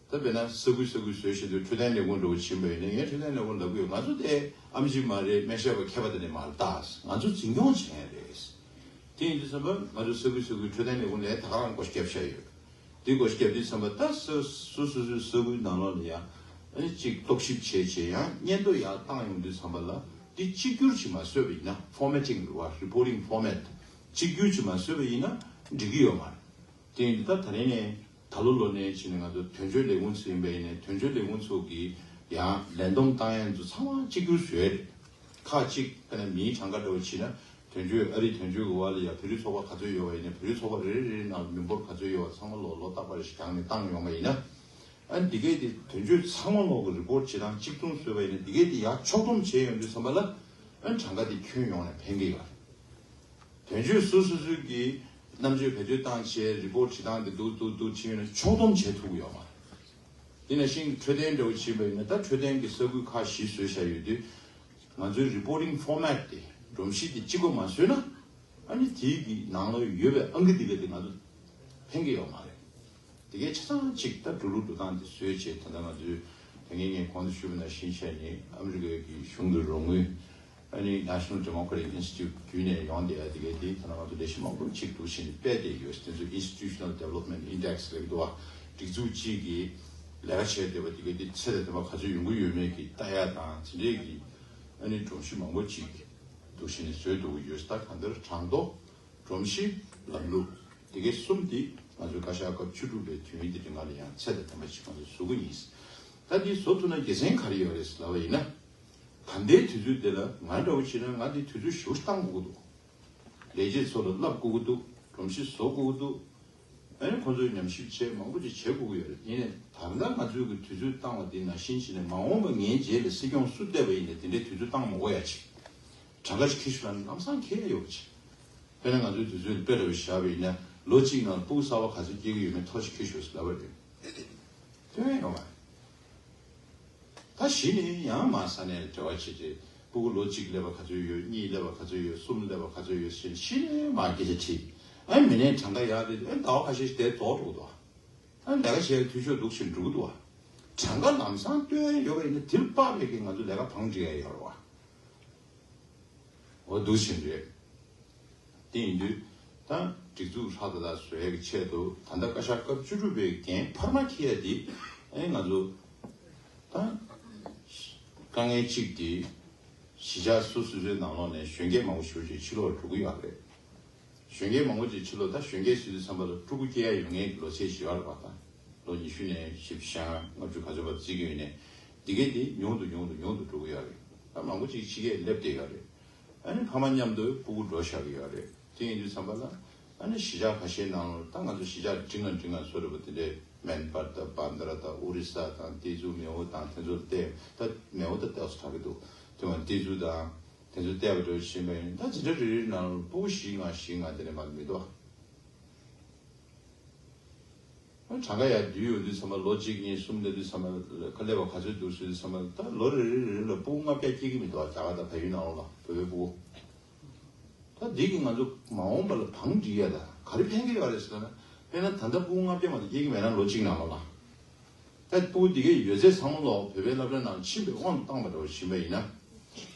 ད་དཔེར་ན་ས་ཁུལ་ས་ཁུལ་བཟོས་བཞིན་དུ་འཕྲོད་བསྟེན་ལས་ཁུངས་འདྲ་བོ་ཕྱིན་པ་ཡིན་ན། ངས་འཕྲོད་བསྟེན་ལས་ཁུངས་ལབ་ཀྱི་ཡོད། ང་ཚོ་དེ་ཨེམ་ཆི་མ་རེད། སྨན་ཞབས་པ་མཁས་པ་དེ་འདྲ་མ་རེད། ད་ང་ཚོ་འཛིན་སྐྱོང་བྱེད་མཁན་རེད། དེ་ཡིན་དུས་ཙམ་པ་ང་ཚོ་ས་ཁུལ་ས་ཁུལ་འཕྲོད་བསྟེན་ལས་ཁུངས་ནས་ད་ག་རང་སྒོ་བརྒྱབ་བཞག་ཡོད། དེ་སྒོ་བརྒྱབ་དུས་ཙམ་པ་ད་སོ་སོ་སོ་སོའི་ས་ཁུལ་ནང་ལོགས་ལ་ཡང་ཨ་ནི་གཅིག་རྟོག་ཞིབ་བྱས་བྱས་ཡང་སྙན་ཐོ་ཡར་བཏང་ཡོང་དུས་ཙམ་པ་ལ་འདི་གཅིག་གྱུར་ཅིག་མ་བཟོས་པ་ཡིན་ན། ཕོར་མེ་ཊིང་རེད་བ། རི་པོར་ཊིང་ཕོར་མེ་ཊི་གཅིག་གྱུར་ཅིག་མ་བཟོས་པ་ཡིན་ན་འགྲིག་གི་ཡོད་མ་རེད། དེ་ཡིན་དུས་ད་ད་རེས་ནས་ད་ལོ་ལོ་ནས་བྱས་ནས་ང་ཚོ་དོན་གཅོད་ལས་ཁུངས་ཚོ་ཡིན་པ་ཡིན་ནའི་དོན་གཅོད་ལས་ཁུངས་ཚོ་གི་ཡང་ལས་བསྡོམས་བཏང་ཡ་ཚོ་ཚང་མ་གཅིག་གྱུར་བཟོས་རེད། ཁག་གཅིག་དཔེར་ན་མིའི་གྲངས་ཀ་འདྲ་བོ་བྱས་ན་དོན་གཅོད་ཨ་རིའི་དོན་གཅོད་ཀྱི་འོག་ལ་ཡ་བོད་རིགས་ཚོགས་པ་ག་ཚོད་ཡོད་པ་ཡིན་ནའི་བོད་རིགས་ཚོགས་པ་རེ་རེ་རེ་རེ་ནང་ལ་མི་འབོར་ག་ཚོད་ཡོད་པ་ཚང་མ་ལོ་ལོ་རྟག་པར་ཞིག་སྒང་ནས་བཏང་ཡོང་བ་ཡིན་ན། ཨ་ནི་འདི་གས་དེ་དོན་གཅོད་ཚང་མ་ལོག་གི་རི་པོར་ཊི་བྱེད་སྟངས་གཅིག་མཚུངས་བཟོས་པ་ཡིན་ན་འདི་གས་དེ་ཡར་ཕྱོགས་བསྡོམས་བྱས་ཡོང་དུས་ཙམ་པ་ལ་ཨ་ནི་གྲངས་ཀ་དེ་ཁྱོན་ཡོངས་ནས་ཕན་གྱི་ཡོད་རེད། དོན་གཅོད་སོ་སོ་སོ་གིས་རྣམ་དཔྱོད་བེད་སྤྱོད་བཏང་བྱས་རི་པོར་ཊི་བྱེད་སྟངས་དེ་འདུག་འདུག་འདུག་བྱས་ཡོད་ན་ཕྱོགས་བསྡོམས་བྱེད་ཐུབ་ཀྱི་ཡོད་མ་རེད། དེ་ནང་བཞིན་འཕྲོད་བསྟེན་འདྲ་བོ་བྱས་པ་ཡིན་ན་ད་འཕྲོད་བསྟེན་གྱི་ས་ཁུལ་ཁག་བཞི་བཟོས་བཞག་ཡོད་དུས། ང་ཚོའི་རི་པོར་ཊིང་ཕོར་མེ་ཊི་དེ་སྒྲོམ་གཞི་དེ་གཅིག་པ་མ་བཟོས་ན། ཨ་ནི་དེའི་གི་ནང་ལ་ཡོད་པའི་ཨང་ཀི་དེ་ག་དེ་ང་ཚོ་ཕན་གྱི་ཡོད་མ་རེད། དེ་གའི་ཆ་ཚང་གཅིག་ད་འགྲོ་ལུགས་འགྲོ་སྟངས་དེ་བཟོས་བྱས། ད་ལྟ་ང་ཚོའི་ད་ངས་ངས་གོང་དུ་ཞུས་པ་ནང་བཞིན་བྱས་ནས་ཨ་མི་རི་ཀའི་གི་གཞུང་གི་རོགས་དངུལ། ཨ་ནི་National Democratic Institute བརྒྱུད་ནས་ཡོང་བསྡད་ཡ་དེ་གའི་དེ་ད་ལྟ་ང་ཚོ་ལས་གཞི་མང་པོ་གཅིག་འདུག་བྱས་ནས་སྤེལ་བསྡད་ཡོད། དེ་ཚོ་Institutional Development Index ལབ་ཀྱི་འདུག་བ། སྒྲིག་འཛུགས་གཅིག་གིས་ལས་ཀ་བྱས་བསྡད་པ་དེ་གའི་དེ་ཚད་དང་ལྡན་པ་ག་ཚོད་ཡོང་གི་ཡོད་མེད་ཀྱི་ལྟ་ཡ་དང་དེ་འདྲས་ཀྱི་ཨ་ནི་སྒྲོམ་གཞི་མང་པོ་གཅིག་འདུག་བྱས་ནས་བཟོས་འདུག་ཡོད། ད་གང་ལྟར་གྲངས་ཐོ། སྒྲོམ་གཞི། ལམ་ལུགས། དེ་གའི་གསུམ་འདི་ང་ཚོའི་བཀའ་ཤག་སྐབས་བཅུ་དྲུག་པའི་དུས་ཡུན་འདི་རིང་ལ་ཡང་ཚད་དང་ལྡན་པ་ཞིག་ང་ཚོས་བཟོ་གི་ཡིན། ད་འདི་བཟོ་ཐུབ་ན་དགེ་མཚན་ག་རེ་ཡོད་རེད་ལབ་པ་ཡིན་ན། ད་ལྟའི་དུས་ཚོད་འདི་ལ་ང་འདྲ་བོ་བྱས་ན་ང་འདི་དུས་ཚོད་ཞེ་པོ་བཏང་དགོས་ཀྱི་འདུག་ལས་བྱེད་ཚོ་ལ་བསླབ་དགོས་ཀྱི་འདུག་སྒྲོམ་གཞི་བཟོ་དགོས་ཀྱི་འདུག་ཨ་ནི་ཁོང་ཚོས་ཉམས་ཞིབ་བྱེད། མང་པོ་ཅིག་བྱེད་དགོས་ཀྱི་ཡོད་རེད། ཡིན་ནའི་ད་ལྟ་ང་ཚོས་ཀྱི་དུས་ཚོད་བཏང་བ་འདི་ནང་བཞིན་བྱས་ནས་མ་འོངས་པ་ངའི་རྗེས་ལ་སྲིད་སྐྱོང་སུ་བསྡད་པ་ཡིན་ནའི་དེ་འདྲའི་དུས་ཚོད་བཏང་མ་དགོས་ཡ་ཅིག་གྲངས་ཀ་ཅིག་འཁྱེར་ཤོག་ལབ་ན་ལམ་སང་འཁྱེར་ཡ་ཡོད་པ་ཅིག་དཔེར་ན་ང་ཚོའི་དུས་ཚོད་དཔེ་འདྲ་བོ་བཞག་པ་ཡིན་ན་ལོ་གཅིག་ནང་ལ་ཕྲུ་གུ་གསར་པ་ག་ཚོད་སྐྱེ་གི་ཡོད་མེད་ཐོ་ཞིག་འཁྱེར་ཤོག་ཟེར་ལབ་པ་རེད། ཐོན་ཡོང་བ། ད་གཞི་ནས་ཡང་མ་ས་ནས་འབྲེལ་བ་བྱེད་དེ་ཕྲུ་གུ་ལོ་གཅིག་སླེབས་པ་ག་ཚོད་ཡོད། གཉིས་སླེབས་པ་ག་ཚོད་ཡོད། གསུམ་སླེབས་པ་ག་ཚོད་ཡོད་ཟེར་གཞི་ནས་མ་སྐད་ཆ་དྲིས། ཨ་མི་ནས་གྲངས་ཀ་ཡག་དེ་ཨ་ཟླ་བ་ཁ་ཤས་ཤིག་དེ་རྫོགས་འགྲོ་གི་འདུག་ཨ་ལས་ཀ་བྱེད་ཡ་འཐུས་ཤོར་འདུག་ཕྱིན་འགྲོ་གི་འདུག་ཨ་གྲངས་ཀ་ལམ་སང་སྟོན་ཡ་ཡོད་པ་ཡིན་ན་དེ་ལ་དཔག་པའི་གི་ང་ཚོ་ལས་ཀ་བང་སྒྲིག་ཡ་ཡོད་རེད་བ། འོ་འདུག་ཕྱིན་རེད། དེ་ཡིན་དུས་ད་སྒྲིག་འཛུགས་ཧྲག་ཏག་ཏག་བཟོ་ཡས་ཀྱི་ཆེད་དུ་ད་ལྟ་བཀའ་ཤག་སྐབས་བཅུ་དྲུག་པའི་འགན་འཕར་མ་འཁྱེར་ཡས་འདི་ཨེ་ང་ཚོ་ད་དཀའ་ངལ་གཅིག་འདི་གཞིས་ཆགས་སོ་སོ་སོའི་ནང་ལོགས་ནས་གཞོན་སྐྱེས་མང་པོ་ཞེ་པོ་ཅིག་ཕྱི་ལོགས་འགྲོ་གི་ཡོད་རེད། གཞོན་སྐྱེས་མང་པོ་ཅིག་ཕྱི་ལོགས་ད་གཞོན་སྐྱེས་ཟེར་དུས་ཙམ་པ་ལ་ཕྲུ་གུ་སྐྱེ་ཡས་ཡོད་མཁན་གྱི་ལོ་ཚད་ཞིག་ཡོད་རེད་པ། ད་ལོ་ཉི་ཤུ་ནས་བཞི་བཅུ་ཞེ་ལྔ་ལྔ་བཅུ་ག་ཚོད་བར་བརྩི་གི་ཡོད་ནས་འདི་གས་འདི་ཉུང་དུ་ཉུང་དུ་ཉུང་དུ་འགྲོ་གི་ཡོད་རེད། ད་མང་པོ་ཅིག་ཕྱི་རྒྱལ་སླེབས་བསྡད་ཡོད་རེད། ཨ་ནི་ཕ་མ་མཉམ་དུ་ཕྲུ་གུ་འགྲོ་བཞག་གི་ཡོད་རེད། དེ་ཡིན་དུས་ཙམ་པ་ལ་ཨ་ནི་གཞིས་ཆགས་ཁ་ཤས་ནང་ལ་ད་ང་ཚོ་གཞིས་ཆགས་འབྲིང་ང་འབྲིང་ང་བཟོ་འདྲ་པོ་དེ་འདྲས་མན་པར་དང་བན་དྷ་ར་དང་ཨོ་རི་ས་དང་དེ་ཚོ་མེའོ་དང་དེ་ཚོ་ལ་བལྟས། ད་མེའོ་ད་ལྟས་སུ་དྲག་གི་འདུག་དེ་མ་དེ་ཚོ་དང་དེ་ཚོ་བལྟས་པ་འདྲ་བོ་ཕྱིན་པ་ཡིན་ད་འཛིན་གྲྭ་རེ་རེའི་ནང་ལ་ཕྲུ་གུ་བཞི་ལྔ་བཞི་ལྔ་དེ་འདྲས་མ་མི་འདུག་གྲངས་ཀ་ཡར་བསྡུས་ཡོང་དུས་ཚང་མ་ལོ་གཅིག་གཉིས་གསུམ་སླེབས་དུས་ཚང་མ་ཁ་སླེབས་པ་ག་ཚོད་འདུག་ཟེར་དུས་ཚང་མ་ད་ལོ་རེ་རེ་རེ་རེ་ལ་ཕྲུ་གུ་ལྔ་བརྒྱ་སྐྱེ་གི་མི་འདུག་ཨ་རྒྱ་གར་དང་བལ་ཡུལ་ནང་ལོགས་ལ་བོད་པའི་ཕྲུ་གུ། ད་འདི་གིས་ང་ཚོ་མ་འོངས་པ་ལ་བང་སྒྲིག་ཡ་ད་ག་རེ་ཕན་གི་ཡོད་རེད་ཟེར་ན། དཔེར་ན་ད་ལྟ་ཕྲུ་གུ་ལྔ་བརྒྱ་མ་གཏོགས་སྐྱེ་གི་མེད་ན་ལོ་གཅིག་ནང་ལོགས་ལ། ད་ཕྲུ་གུ་འདི་གའི་ཡོད་ཚད་ཚང་མ་ལོག་བོད་པའི་སློབ་གྲྭ་ནང་ཕྱིན་པའི་དབང་དུ་བཏང་བ་འདྲ་བོ་ཕྱིན་པ་ཡིན་ན།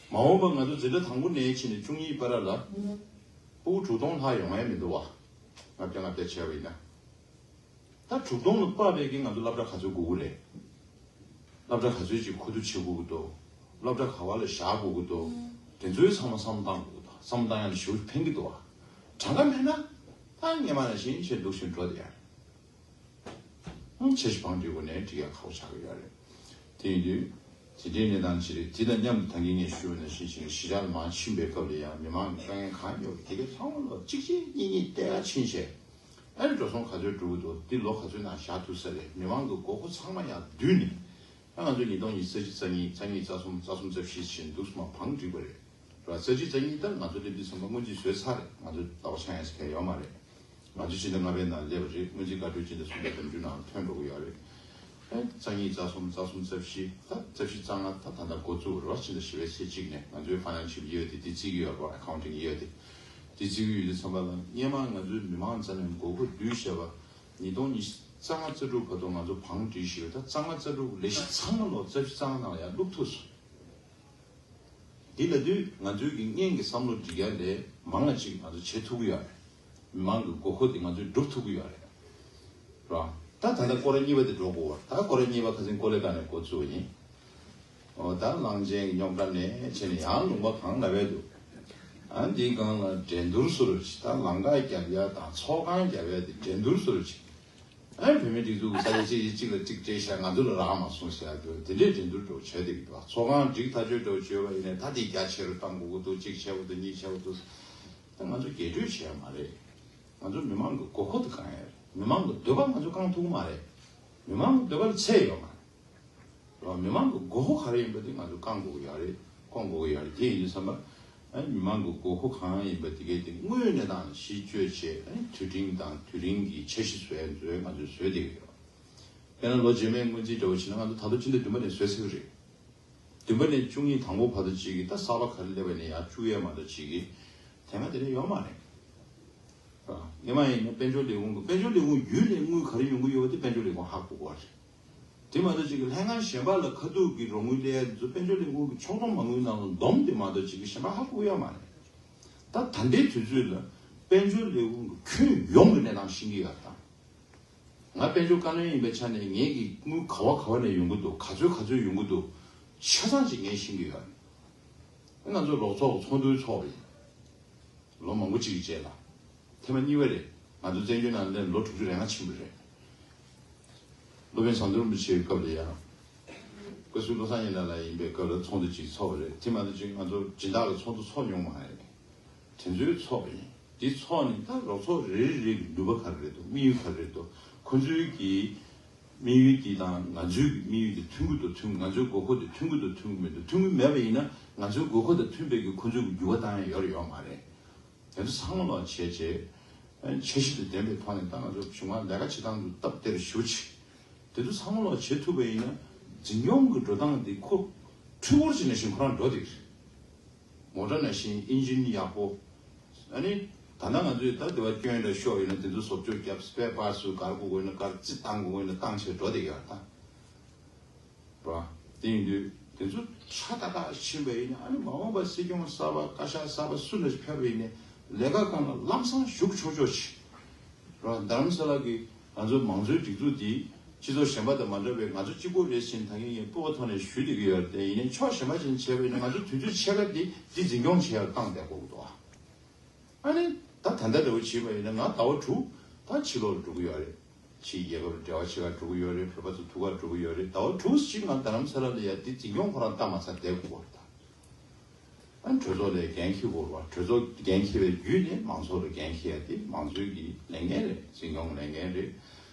མ་འོངས་པ་ང་ཚོ་འཛིན་གྲྭ་དང་པོ་ནས་ཕྱིན་ནས་བཅུ་གཉིས་བར་ལ་ཕྲུ་གུ་དྲུག་སྟོང་ལྷག་ཡོང་ཡ་མི་འདུག་བ། ལྔ་བརྒྱ་ལྔ་བརྒྱ་བྱས་པ་ཡིན་ན། ད་དྲུག་སྟོང་ལ་དཔག་པའི་གི་ང་ཚོ་སློབ་གྲྭ་ག་ཚོད་དགོས་ཀྱི་རེད། སློབ་གྲྭ་ག་ཚོད་ཅིག་མཁོ་བསྡུ་བྱེད་དགོས་ཀྱི་འདུག་སློབ་གྲྭ་ག་བ་ལ་བཞག་དགོས་ཀྱི་འདུག་དེ་ཚོའི་ཚང་མ་བསམ་བློ་བཏང་དགོས་ཀྱི་འདུག་བསམ་བློ་བཏང་ཡག་ལ་ཞེ་པོ་ཕན་གྱི་འདུག་བ། གྲངས་ཀ་མེད་ན་ད་སྔོན་མ་ནང་བཞིན་བྱས་འདུག་བཞིན་འགྲོ་བསྡད་ཡག་རེད། ཧུང་། འཆར་གཞི་བང་སྒྲིག་སྒོ་ནས་སྒྲིག་ཡག་ཁག་པོ་ཆགས་ཀྱི་ཡོད་རེད། དེ་ཡིན་དུས་དེ་འདྲའི་གནས་སྟངས་ཅིག་རེད། དེ་དང་མཉམ་དུ་ད་གིན་ངས་ཞུས་པ་ནང་བཞིན་བྱས་ནས་གཞིས་ཆགས་ལ་མར་ཕྱིན་པའི་སྐབས་ལ་ཡང་མི་མང་གི་དཀའ་ངལ་གང་ཡོད་པ་དེ་གའི་ཚང་མ་ལ་གཅིག་རྗེས་གཉིས་མཐུད་བལྟས་ཡག་ཕྱིན་བྱས། ཨ་ནི་འགྲོ་སོང་ག་ཚོད་འགྲོ་གི་འདུག་འདི་ལོ་ག་ཚོད་ནང་བཞག་ཐུབ་ས་རེད། མི་མང་གི་དགོས་མཁོ་ཚང་མ་ཡར་བསྡུས་ནས། ད་ང་ཚོ་ཉིས་སྟོང་ཉི་ཤུ་རྩ་གཅིག་རྩ་གཉིས་རྩ་གཉིས་རྩ་གསུམ་རྩ་གསུམ་རྩ་བཞི་བྱས་ནས་འདུག་སེ་མར་བང་བསྒྲིགས་པ་རེད། ར་རྩ་གཅིག་རྩ་གཉིས་ད་ང་ཚོ་སླེབས་དུས་ཙམ་པ་སྔོན་རྩིས་བཟོས་ཚར་རེད། ང་ཚོ་ཟླ་བ་ཆགས་ཡག་ཟེར་མཁན་ཡོད་མ་རེད། ང་ཚོ་སྤྱི་ཟླ་ལྔ་པའི་ནང་སླེབས་པ་རེད། སྔོན་རྩིས་བཀའ་འཁྲོལ་སྤྱི་ཟླ་གསུམ་པའི་ཟླ་མཇུག་ནང་ཐོན་འགྲོ་གི་ཡོད་རེད། ཨ་རྩ་གཉིས་རྩ་གསུམ་རྩ་གསུམ་རྩ་བཞི་ད་རྩ་བཞི་རྩ་ལྔ་ད་ད་ལྟ་འགོ་བཙུགས་རེད་བ། ཕྱི་ཟླ་བཞི་པའི་ཚེས་གཅིག་ནས་ང་ཚོའི་ཕའི་ནན་ཤལ་ཡི་ཡར་དེ་དེ་བརྩི་གི་ཡོད་རེད་བ། ཨ་ཁའུན་ཊིང་ཡི་ཡར་དེ་དེ་བརྩི་གི་ཡོད་དུས་ཙམ་པ་ལ་སྔོན་མ་ང་ཚོའི་མི་མང་རྩ་ནས་དགོས་མཁོ་བསྡུས་བྱས་པ་ཉིས་སྟོང་ཉི་ཤུ་རྩ་ལྔ་རྩ་དྲུག་བར་དུ་ང་ཚོ་བང་བསྒྲིགས་བཞག་ཡོད། ད་རྩ་ལྔ་རྩ་དྲུག་ལས་གཞི་ཚང་མ་ལོ་རྩ་བཞི་རྩ་ལྔ་ནང་ལ་ཡར་བླུགས་ཐུབ་སོང་། འདི་ལབ་དུས་ང་ཚོའི་གི་སྔོན་གྱི་བསམ་བློ་སྒྲིག་ཡག་ལས་མང་བ་ཅིག་ང་ཚོ་བྱེད་ཐུབ་ཀྱི་ཡོད་རེད། མི་མང་གི་དགོས་མཁོ་དེ་ང་ཚོས་སྒྲུབ་ཐུབ་ཀྱི་ཡོད་རེད། ར། ད་ད་ལྟ་སྐོར་ར་གཉིས་པ་དེ་འགྲོ་དགོས་པ། ད་སྐོར་ར་གཉིས་པ་ཁ་སང་ཀོ་ལི་གྷལ་ནས་འགོ་བཙུགས་ཡིན། འོ་ད་གླང་ཆེན་གྱི་རྙོག་དྲ་ནས་བྱས་ནས་ཡང་ལུང་པ་གང་ལ་བས་འདུག་ཨ་འདིའི་སྒང་ལ་འགྲན་བསྡུར་བཟོ་རོགས་བྱེད། ད་ལམ་ཁ་རྒྱབ་ཡག་དང་ཚོགས་ཁང་རྒྱབ་ཡག་དེ་འགྲན་བསྡུར་བཟོ་རོགས་བྱེད། ཨ་བོད་མིའི་སྒྲིག་འཛུགས་ཀྱི་ས་ཆ་གཅིག་གཅིག་ལ་གཅིག་སྤྲད་ཤག་ང་ཚོ་ལ་རག་མ་སོང་ཟེར་ཡག་དེ་འདྲའི་འགྲན་བསྡུར་འདྲ་བོ་བྱས་བསྡད་ཀྱི་འདུག་ཚོགས་ཁང་སྒྲིག་ཐག་ཆོད་འདྲ་བོ་བྱས་པ་ཡིན་ནའི་ད་དེ་རྒྱ་ཆེ་རུ་གཏང་དགོས་ཀྱི་འདུག་གཅིག་ཆེ་བ་འདུག་གཉིས་ཆེ་བ་འདུག་ད་ང་ཚོ་རྒྱས་སྤྲོས་བྱས་ཡག་མ་རེད། ང་ཚོ་མི་མང་གི་དགོས་མཁོ་དེ་བསྐང་ཡག་རེད། མི་མང་གི་འདོད་པ་ང་ཚོ་བསྐང་ཐུབ་ཀྱི་མ་རེད། མི་མང་གི་འདོད་པ་ལ་ཚད་ཡོད་མ་རེད། རོ། མི་མང་གི་དགོས་མཁོ་ག་རེ་ཡིན་པ་དེ་ང་ཚོ་བསྐང་དགོས་ཀྱི་ཡོད་རེད། སྐོང་དགོས་ཀྱི་ཡོད་རེད། དེ་ཡིན་དུས་ཙམ་པ། ཨ་མི་མང་གི་དགོས་མཁོ་གང་ཡིན་པ་དེ་གའི་དེ་དངོས་གནས་དང་གཞི་བཅོལ་བྱས། ཨ་དུས་འབྲིང་དང་དུས་རིང་གི་འཆར་གཞི་བཟོ་ཡག་ཚོ་ང་ཚོས་བཟོས་བསྡད་ཀྱི་ཡོད། དཔེར་ན་ལོ་རྗེས་མའི་སྔོན་རྩིས་འདྲ་བོ་བྱས་ན་ང་ཚོ་ད་དུང་ཕྱི་ཟླ་བདུན་པ་ནས་བཟོས་ཚར་གྱི་རེད། བདུན་པ་ནས་བཅུ་གཉིས་དང་པོ་བར་དུ་གཅིག་གིས་ད་གསར་པ་ག་རེ་སླེབས་པ་ནས་ཡར་བཅུག་ཡག་མ་གཏོགས་གཅིག་གིས་དེ་སྔ་དེ་འདྲ་ཡོད་མ་རེད། ར། སྔོན་མ་ཡིན་ན་དཔལ་འབྱོར་ལས་ཁུངས་ཀྱི་དཔལ་འབྱོར་ལས་ཁུངས་བརྒྱུད་ནས་དངུལ་ག་རེ་ཡོང་གི་ཡོད་པ་དེ་དཔལ་འབྱོར་ལས་ཁུངས་ཧ་གོ་གི་རེད། དེ་མ་གཏོགས་གཅིག་གི་ལྷན་ཁང་གཞན་པ་ལ་ཁ་ཐུག་གི་རོགས་དངུལ་སླེབས་ཡག་དེ་ཚོ་དཔལ་འབྱོར་ལས་ཁུངས་ཀྱི་ཕྱོགས་བསྡོམས་མ་དངུལ་ནང་ལ་བསྡོམས་ཏེ་མ་གཏོགས་གཅིག་གི་གཞན་པ་ཧ་གོ་ཡག་མ་རེད། ད་ད་ལྟའི་དུས་ཚོད་ལ་དཔལ་འབྱོར་ལས་ཁུངས་ཀྱི་ཁྱོན་ཡོངས་ཀྱི་གནས་སྟངས་ཤེས་ཀྱི་ཡོད་དང་། ང་དཔལ་འབྱོར་བཀའ་བློན་ཡིན་པའི་ཆ་ནས་ངེད་ཀྱི་དངུལ་ག་བ་ག་བ་ནས་ཡོང་གི་འདུག་ག་ཚོད་ག་ཚོད་ཡོང་གི་འདུག་ཆ་ཚང་ཅིག་ངས་ཤེས་ཀྱི་ཡོད། ང་ཚོ་རོགས་ཚོགས་ཚོགས་འདུ་ཚོགས་པ་ཡིན། ལོ་མང་པོ་ཅིག་གི་རྗེས་ལ། ཐེངས་མ་གཉིས་པ་རེད། ང་ཚོ་བཙན་བྱོལ་ནང་སླེབས་ལོ་དྲུག་ཅུ་རེ་ལྔ་ཕྱིན་པ་རེད། སློབ་དཔོན་ཟམ་གདོང་རིན་པོ་ཆེའི་སྐབས་ལ་ཡང་། བཀའ་ཟུར་བློ་བཟང་ཡེ་ཤེས་ལགས་ཡིན་པའི་སྐབས་ལ་ཚོགས་འདུ་ཅིག་ཚོགས་པ་རེད། དེ་མ་གཏོགས་ཅིག་ང་ཚོ་སྦྱིན་བདག་གི་ཚོགས་འདུ་ཚོགས་མྱོང་མ་རེད། དེ་ཚོའི་ཚོགས་པ་ཡིན། དེ་ཚོགས་ནས་ད་རོགས་ཚོགས་རེ་རེ་རེ་གི་ནུས་པ་ག་རེ་རེད་འདུག་དམིགས་ཡུལ་ག་རེ་རེད་འདུག་ཁོ་ཚོའི་གི་དམིགས་ཡུལ་དེ་དང་ང་ཚོའི་གི་དམིགས་ཡུལ་དེ་མཐུན་གྱི་འདུག་མཐུན། ང་ཚོའི་དགོས་མཁོ་དེ་མཐུན་གྱི་འདུག་མཐུན་གྱི་མེད་འདུག་མཐུན་གྱི་མེད་པ་ཡིན་ན་ང་ཚོའི་དགོས་མཁོ་དང་མཐུན་པའི་གི་ཁོ་ཚོའི་གི་འགྱུར་བ་བཏང་ཡ་ཡོད་རེད་ཡོད་མ་རེད། དེ་ཚོ་ཚང་མ་ལོག་བྱས་བྱས། འཆར་གཞི་དང་ལྡན་པའི་ཐོག་ནས་ད་ང་ཚོ་གཞུང་མང་ལས་ཀ་བྱེད་སྟངས་དེ་སྟབས་བདེར་ཞུ་ཆེད། དེ་ཚོ་ཚང་མ་ལོག་བྱེད་ཐུབ་པ་ཡིན་ན། འཛིན་སྐྱོང་གི་འགྲོ་སྟངས་དེ་ཁོ་འཕྲུལ་འཁོར་ཅིག་ནང་བཞིན་ཁོ་རང་འགྲོ་བསྡད་ཀྱི་རེད། མོ་ཊ་ནང་བཞིན་ཨིན་ཇིན་ཡག་པོ། ཨ་ནི། ད་ལྟ་ང་ཚོས་ད་དེ་བ་སྐྱོན་འདྲ་ཤོར་ཡོད་ན་དེ་ཚོ་བཟོ་བཅོས་རྒྱབ། སི་པེར་པཱར་ཊི་ཚོ་ག་རེ་དགོས་ཀྱི་ཡོད་ན་ག་རེ་རྩིས་བཏང་དགོས་ཀྱི་ཡོད་ན་བཏང་བྱས་འགྲོ་བསྡད་ཀྱི་ཡོད་ད། ར། དེ་ཡིན་དུས་དེ་ཚོ་ཧྲ་ཏག་ཏག་ཕྱིན་པ་ཡིན་ན། ཨ་ནི་མ་འོངས་པ་སྲིད་སྐྱོང་གསར་པ་བཀའ་ཤག་གསར་པ་སུ་ལ་ཕེབས་པ་ཡིན་ནའི་ལས་ཀ་སྒང་ལ་ལམ་སང་ཞུགས་ཆོག་ཆོག་ཅིག་ར། རྡ་རམ་ས་ལ་གི་ང་ཚོ་མང་གཙོའི་སྒྲིག་འཛུགས་འདི་སྤྱི་ཚོགས་གཞན་པ་དང་མ་འདྲ་བའི་ང་ཚོ་གཅིག་པོ་རེད་ཟེར་ནས་ད་གིན་ངས་སྤོབས་པ་ཐོག་ནས་ཞུ་བསྡད་ཀྱི་ཡོད་རེད། དེ་ཡིན་ནའི་ཕྱོགས་གཞན་པ་ཅིག་ནས་བྱས་པ་ཡིན་ན་ང་ཚོ་དུས་ཚོད་ཕྱེད་ཀ་འདི་འདི་འཛིན་སྐྱོང་བྱེད་ཡག་བཏང་བསྡད་དགོས་ཀྱི་འདུག་ཨ། ཨ་ནི། ད་ད་ལྟ་འདྲ་བོ་བྱས་པ་ཡིན་ན་ང་ཟླ་བ་དྲུག་ད་ཕྱི་ལོགས་ལ་འགྲོ་གི་ཡོད་རེད། ཕྱིའི་རྒྱལ་ཁབ་འབྲེལ་བ་བྱེད་གར་འགྲོ་གི་ཡོད་རེད། བོད་པ་ཚོ་ཐུག་གར་འགྲོ་གི་ཡོད་རེད། ཟླ་བ་དྲུག་ཅིག་ང་རྡ་རམ་ས་ལ་ལ་ཡ་འདི་འཛིན་སྐྱོང་ཁོ་རང་བལྟ་མ་ཚར་བསྡད་དགོས་པ་རེད་ད། ཨ་ནི་གྲོས་ཚོགས་ལ་འགན་འཁྱེར་དགོས་རེད་བ། གྲོས་ཚོགས་འགན་འཁྱེར་བའི་བརྒྱུད་ནས་མང་ཚོགས་ལ་འགན་འཁྱེར་ཡ་དེ་མང་ཚོགས་ཀྱི་ལས་འགན་རེད། འཛིན་སྐྱོང་ལས་འགན་རེད།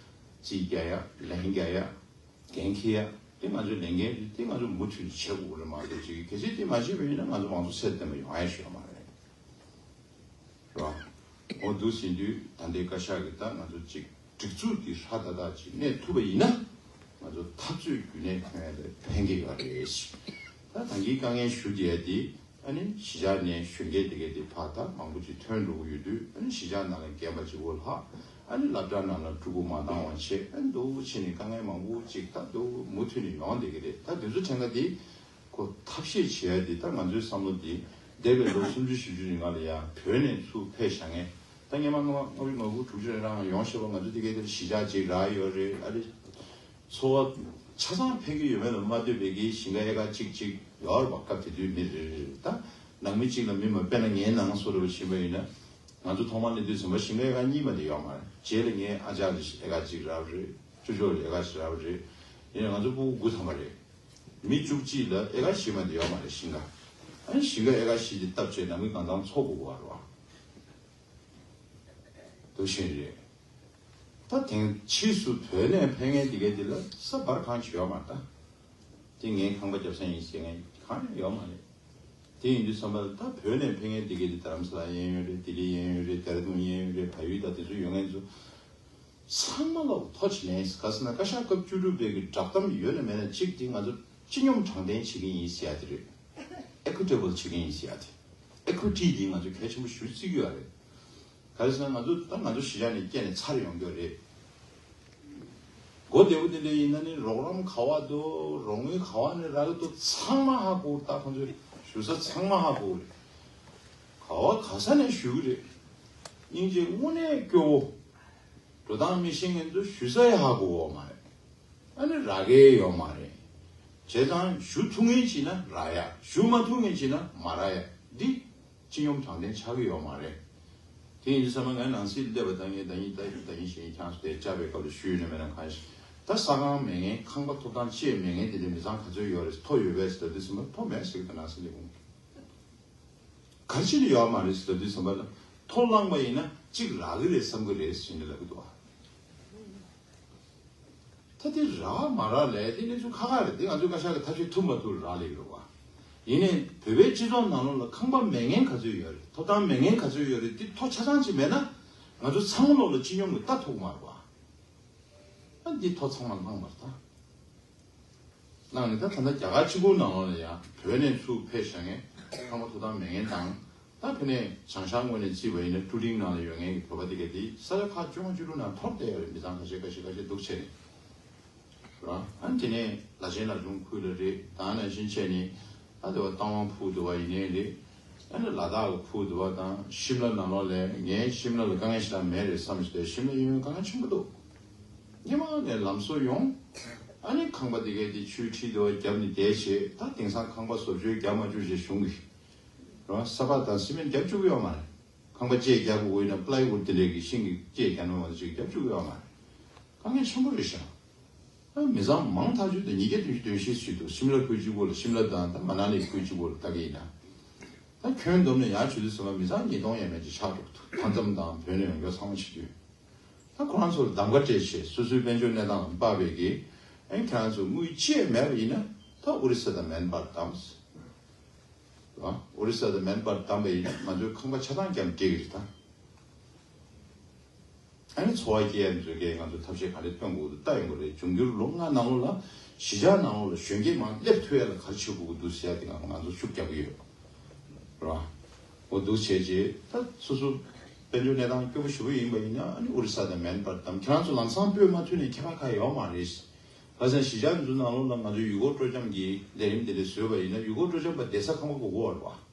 རྩིས་རྒྱག་ཡ། ལན་རྒྱག་ཡ། འགན་འཁྱེར་ཡ། དེ་ང་ཚོའི་ལས་འགན་རེད། དེ་ང་ཚོ་མུ་མཐུད་ནས་བྱེད་དགོས་རེད། མ་གཏོགས་ཅིག་གལ་སྲིད་དེ་མ་བྱས་པ་ཡིན་ན་ང་ཚོ་མང་གཙོ་ཚད་ལྡན་པ་ཡོང་ཡ་ཞིག་ཡོད་མ་རེད། ར། འོ་འདུག་ཟིན་དུས་ད་ལྟའི་བཀའ་ཤག་གིས་ད་ང་ཚོ་ཅིག་སྒྲིག་འཛུགས་འདི་ཧྲ་ཏག་ཏག་ཅིག་གནས་ཐུབ་པ་ཡིན་ན། ང་ཚོ་འཐབ་རྩོད་རྒྱུན་གནས་ཐོན་ཡ་ལ་ཕན་གྱི་ཡོད་རེད། ད་ད་གིན་དཀའ་ངལ་ཞུ་བསྡད་ཡ་འདི། ཨ་ནི་གཞིས་ཆགས་ནས་གཞོན་སྐྱེས་དེ་གས་དེ་ཕར་ད་མང་པོ་ཅིག་ཐོན་འགྲོ་གི་ཡོད་དུས། ཨ་ནི་གཞིས་ཆགས་ནང་ལ་རྒན་པ་ཅིག་བོ་ལྷག་ཨ་ནི་སློབ་གྲྭ་ནང་ལ་ཕྲུ་གུ་མ་འདང་བ་བྱས། ཨ་ནི་འདུག་བྱས་ནས་དཀའ་ངལ་མང་པོ་ཅིག་ད་འདུག་མུ་མཐུད་ནས་ཡོང་བསྡད་ཀྱི་རེད། ད་དེ་ཚོ་ཕྲན་ཀ་དེ་ཁོ་ཐབས་ཤེས་བྱེད་ཡ་དེ་ད་ང་ཚོའི་བསམ་བློ་དེ་འདས་པའི་ལོ་སུམ་ཅུ་བཞི་བཅུ་རིང་ལ་ཡ་བོད་ནས་ཚུར་ཕེབས་བཞག་མཁན། ད་སྔོན་མ་ལྔ་པ་ལྔ་བཅུ་ང་དགུ་དྲུག་ཅུ་རེ་རང་ཡོང་བཞག་པ། ང་ཚོ་དེ་གས་དེར་གཞིས་ཆགས་ཅིག་རག་ཡོད་རེད། ཨ་རི། འཚོ་བ་ཆ་ཚང་ཕན་གྱི་ཡོད་མེད་ལ་མ་ལྟོས་པའི་གི་ཞིང་ཁ་ཨེ་ཀར་གཅིག་གཅིག་ཡོད་རེད་པ། སྐབས་དེ་དུས་མི་རེ་རེ་རེ་ད། ནང་མི་གཅིག་ལ་མི་མ་དཔེར་ན་ངའི་ནང་སོ་རུ་ཕྱིན་པ་ཡིན་ན། ང་ཚོ་ཐོག་མར་སླེབས་དུས་ཙམ་པ་ཞིང་ཁ་ཨེ་ཀར་གཉིས་མ་དེ་ཡོད་མ་རེད། རྗེས་ལ་ངའི་ཨ་ཅག་ལ་ཨེ་ཀར་གཅིག་རག་རེད། ཅོ་ཅོ་ལ་ཨེ་ཀར་གཅིག་རག་རེད། ཡིན་ནའི་ང་ཚོ་ཕྲུ་གུ་དགུ་ཐམ་པ་རེད། མི་བཅུ་གཅིག་ལ་ཨེ་ཀར་བཞི་མ་དེ་ཡོད་མ་རེད་ཞིང་ཁ། ཨ་ནི་ཞིང་ཁ་ཨེ་ཀར་བཞི་དེ་བཏབ་བྱས་ནང་མི་གང་ཚང་འཚོ་དགོས་པ་རེད་བ། འདུག་བཞིན་རེད། ད་དེང་ཕྱིས་སུ་བོད་ནས་ཕེབས་མཁན་དེ་གའི་དེ་ལ་ས་བར་གང་ཞིག་ཡོད་མ་རེད་ད། དེ་ངའི་ཁང་པ་རྒྱབ་ས་ཡིན་ཟེར་མཁན་གང་ཡང་ཡོད་མ་རེད། དེ་ཡིན་དུས་ཙམ་པ་ལ་ད་བོད་ནས་ཕེབས་མཁན་དེ་གའི་དེ་རྡ་རམ་ས་ལ་གཡས་གཡོན་རེད། ལྡི་ལི་གཡས་གཡོན་རེད། ལྡེ་ར་ལྡུན་གཡས་གཡོན་རེད། བལ་ཡུལ་དང་དེ་ཚོ་ཡོད་མཁན་ཚོ་ཚང་མ་ལ་ཐོ་ཆེ་ནས་ག་ཟེར་ན་བཀའ་ཤག་སྐབས་བཅུ་དྲུག་པའི་གི་བསྒྲགས་གཏམ་ཡོད་ན་མེད་ན་གཅིག་དེ་ང་ཚོ་སྤྱི་སྙོམས་དྲང་བདེན་བྱེད་ཀྱི་ཡིན་ཟེར་ཡ་དེ་རེད། ཨེ་ཀུ་ཊེ་བལ་བྱེད་ཀྱི་ཡིན་ཟེར་ཡ་དེ། ཨེ་ཀུ་ཊི་དེ་ང་ཚོ་གལ་ཆེན་པོ་ཞེ་པོ་བརྩི་གི་ཡོད་རེད། ག་རེ་ཟེར་ན་ང་ཚོ་ད་ང་ཚོ་གཞིས་ཆགས་ནས་སྐྱེས་ནས་འཚར་ཡོང་གི་ཡོད་རེད། མགོ་བདེ་པོ་དེ་འདྲ་ཡིན་ན་ནི་རོགས་རམ་ག་བ་འདུག་རོགས་དངུལ་ག་བ་ནས་རག་གི་འདུག་ཚང་མ་ཧ་གོ། ད་ཁོང་ཚོས་ཞུ་ས་ཚང་མ་ཧ་གོ་གི་རེད། ག་བ་ག་ས་ནས་ཞུ་གི་རེད། སྙིང་རྗེ་དངོས་གནས་སྐྱོ་བོ། འགྲོ་སྟངས་མི་ཤེས་མཁན་ཚོ་ཞུ་ས་ཡང་ཧ་གོ་གི་ཡོད་མ་རེད། ཨ་ནི་རག་གི་ཡོད་མ་རེད། བྱས་ཙང་ཞུ་ཐུབ་མཁན་བྱས་ན་རག་ཡ། ཞུ་མ་ཐུབ་མཁན་བྱས་ན་མ་རག་ཡ། འདི་སྤྱི་སྙོམས་དྲང་བདེན་ཆགས་ཀྱི་ཡོད་མ་རེད། དེ་ཡིན་དུས་ཙམ་པ་ངས་ནང་སྲིད་སླེབས་པ་དང་ངས་ཟླ་ཉིན་ཟླ་ཉིན་ཟླ་ཉིན་བཞིན་ཁྱེད་རང་ཚོ་དེ་བཅར་བའི་སྐབས་ལ་ཞུས་ཡོད་ན་མེད་ན་གང་ཞིག་ད་ས་ཁང་མེད་མཁན། ཁང་པ་ཐོབ་ཐང་ཅི་ཡང་མེད་མཁན་དེ་འདྲའི་མི་ཚང་ག་ཚོད་ཡོད་རེད། ཐོ་ཡོད་པས་ཟེར་དུས་ཙམ་པ་ཐོ་མེད་ཟེར་གི་འདུག་ནང་སྲིད་ལས་ཁུངས་ག་རེ་བྱས་ནས་ཡོད་མ་རེད་ཟེར་དུས་ཙམ་པ་ལ། ཐོ་བླངས་པ་ཡིན་ན་གཅིག་རག་གི་རེད་བསམ་གི་རེད་ཟེར་ནས་ལབ་གི་འདུག་བ། ད་དེ་རག་མ་རག་ལས་དེ་གནས་ཚུལ་ཁག་ཁག་རེད། དེ་ང་ཚོས་བཀའ་ཤག་གི་ཐག་གཅོད་ཐུབ་མ་ཐུབ་རག་ལས་ཡོད་བ། ཡིན་ནའི་བོད་པའི་སྤྱི་ཚོགས་ནང་ལོགས་ལ་ཁང་པ་མེད་མཁན་ག་ཚོད་ཡོད་རེད། ཐོབ་ཐང་མེད་མཁན་ག་ཚོད་ཡོད་རེད། དེ་ཐོ་ཆ་ཚང་ཅིག་མེད་ན་ང་ཚོ་ཚང་མ་ལོགས་ལ་སྤྱི་སྙོམས་ཀྱི་ལྟ་ཐུབ་མ་རེད་བ། ཨ་འདི་ཐོ་ཚང་མ་བླངས་པ་རེད་ད། གནང་ནས་ད་ད་ལྟ་རྒྱ་གར་གཅིག་པུ་ནང་ལོགས་ལ་ཡང་བོད་ནས་ཚུར་ཕེབས་བཞག་མཁན་ཁང་པ་ཐོབ་ཐང་མེད་མཁན་དང་། ད་ཕ་ནས་བྱང་ཤར་ངོས་ནས་བརྩིས་པ་ཡིན་ན་ཀྲུ་ཀྲིང་ནང་ལ་ཡོད་མཁན་གྱི་བོད་པ་དེ་ག་དེ་ས་ཆ་ཁག་བཅོ་ལྔ་བཅུ་དྲུག་ནང་འཐོར་བསྡད་ཡོད་རེད། མི་ཚང་ཁ་ཤས་ཁ་ཤས་ཁ་ཤས་སྡུག་ཆེ་ནས་ར། ཨ་ནི་དེ་ནས་ལ་ཆེན་ལ་ཆུང་ཁུལ་ལ་རེད། ད་ནང་བཞིན་བྱས་ནས་ཨ་དེ་བ་རྟ་དབང་ཕུག་དེ་བ་ཡིན་ནའི་རེད། ཨ་ནི་ལ་དྭགས་ཀྱི་ཕུག་དེ་བ་དང་ཤིམ་ལ་ནང་ལོགས་ལ་ངས་ཤིམ་ལ་ལ་དཀའ་ངལ་ཞེ་དྲག་མེད་རེད་བསམ་ཞིག་དེ་ཤིམ་ལ་ཡོང་ཡོང་དཀའ་ངལ་ཆེན་པོ་འདུག་སྔོན་མ་ནས་ལམ་བཟོ་ཡོང་། ཨ་ནི་ཁང་པ་དེ་གས་དེ་ཆུའི་འཁྲིས་དེ་བ་བརྒྱབ་ནས་བསྡད་བྱས། ད་དེང་སང་ཁང་པ་བཟོ་བཅོས་རྒྱབ་མ་བཅུག་ཅེས་གཞུང་གིས་རོ། ས་ཕག་དང་སི་མེན་རྒྱབ་བཅུག་གི་ཡོད་མ་རེད། ཁང་པ་ལྕེ་རྒྱག་དགོས་ཡིན་ན་པ་ལའི་ཝུཌ་དེ་ལས་ཀྱི་ཤིང་གི་ལྕེ་རྒྱག་ན་མ་གཏོགས་ཅིག་རྒྱབ་བཅུག་གི་ཡོད་མ་རེད། དཀའ་ངལ་ཆེན་པོ་རེད་ཤག་ཨ་མི་ཚང་མང་ཐག་ཆོད་དུ་ཉིས་བརྒྱ་བདུན་ཅུ་དོན་བཞི་ཞིག་འདུག་ཤིམ་ལ་ཁུལ་གཅིག་པོ་ལ་ཤིམ་ལ་དང་ད་མ་ན་ལི་ཁུལ་གཅིག་པོ་ལ་ལྟ་གི་ཡིན་ན། ད་ཁྱོན་བསྡོམས་ནས་ཡར་བྱེད་དུས་ཙམ་པ་མི་ཚང་ཉིས་སྟོང་ཡས་མས་ཅིག་ཆགས་འགྲོ་གི་འདུག་མཐའ་མཚམས་དང་བོད་ནས་ཡོང་རྒྱུ་ཚང་མ་བྱེད་དུས། ད་ཁོ་རང་ཚོར་གདམ་ག་སྤྲད་བྱས་སོ་སོའི་དཔལ་འབྱོར་གནས་སྟངས་ལ་དཔག་པའི་གི། ཨ་ནི་ཁྱེད་རང་ཚོ་དངུལ་ཅི་ཡང་མེད་པ་ཡིན་ན་ད་ཨོ་རི་ས་དང་མེན་པར་བདམས། རེད་བ། ཨོ་རི་ས་དང་མེན་པར་བདམས་པ་ཡིན་ན་ང་ཚོའི་ཁང་པ་ཆ་ཚང་རྒྱབ་འབྲེག་གི་རེད་ད། ཨ་ནི་འཚོ་བ་སྐྱེལ་ཡ་ཚོས་ཀྱིས་ང་ཚོ་ཐབས་ཤེས་ག་རེ་སྟོན་དགོས་འདུག་ལྟ་ཡོང་གི་རེད། འབྱུང་འགྱུར་ལོ་ལྔ་ནང་ལོགས་ལ་གཞིས་ཆགས་ནང་ལོགས་ལ་གཞོན་སྐྱེས་མང་སླེབས་ཐུབ་ཡ་ལ་ག་རེ་བྱེད་དགོས་ཀྱི་འདུག་ཟེར་ཡ་དེ་ང་ང་ཚོ་ཤུགས་རྒྱབ་ཀྱི་ཡོད་རེད་བ། འོ་འདུག་བྱས་རྗེས་ད་སོ་སོ་དཔལ་འབྱོར་གནས་སྟངས་སྐྱོ་པོ་ཞེ་པོ་ཡིན་པ་ཡིན་ན་ཨ་ནི་ཨོ་རི་ས་དང་མེན་པར་བདམས། ཁྱེད་རང་ཚོ་ལམ་སང་སྤོས་མ་ཐུབ་ནས་ཁྱད་པར་ག་ཡོད་མ་རེད། ཁ་སང་གཞིས་ཆགས་འདི་ཚོ་ནང་ལོགས་ལ་ང་ཚོ་ཡུལ་སྐོར་སྤྲོ་འཆམ་གྱི་ལས་རིམ་དེ་འདྲ་བཟོས་པ་ཡིན་ན་ཡུལ་སྐོར་སྤྲོ་འཆམ་པ་བསྡད་ས་ཁང་པ་དགོས་ཀྱི་ཡོད་རེད་བ།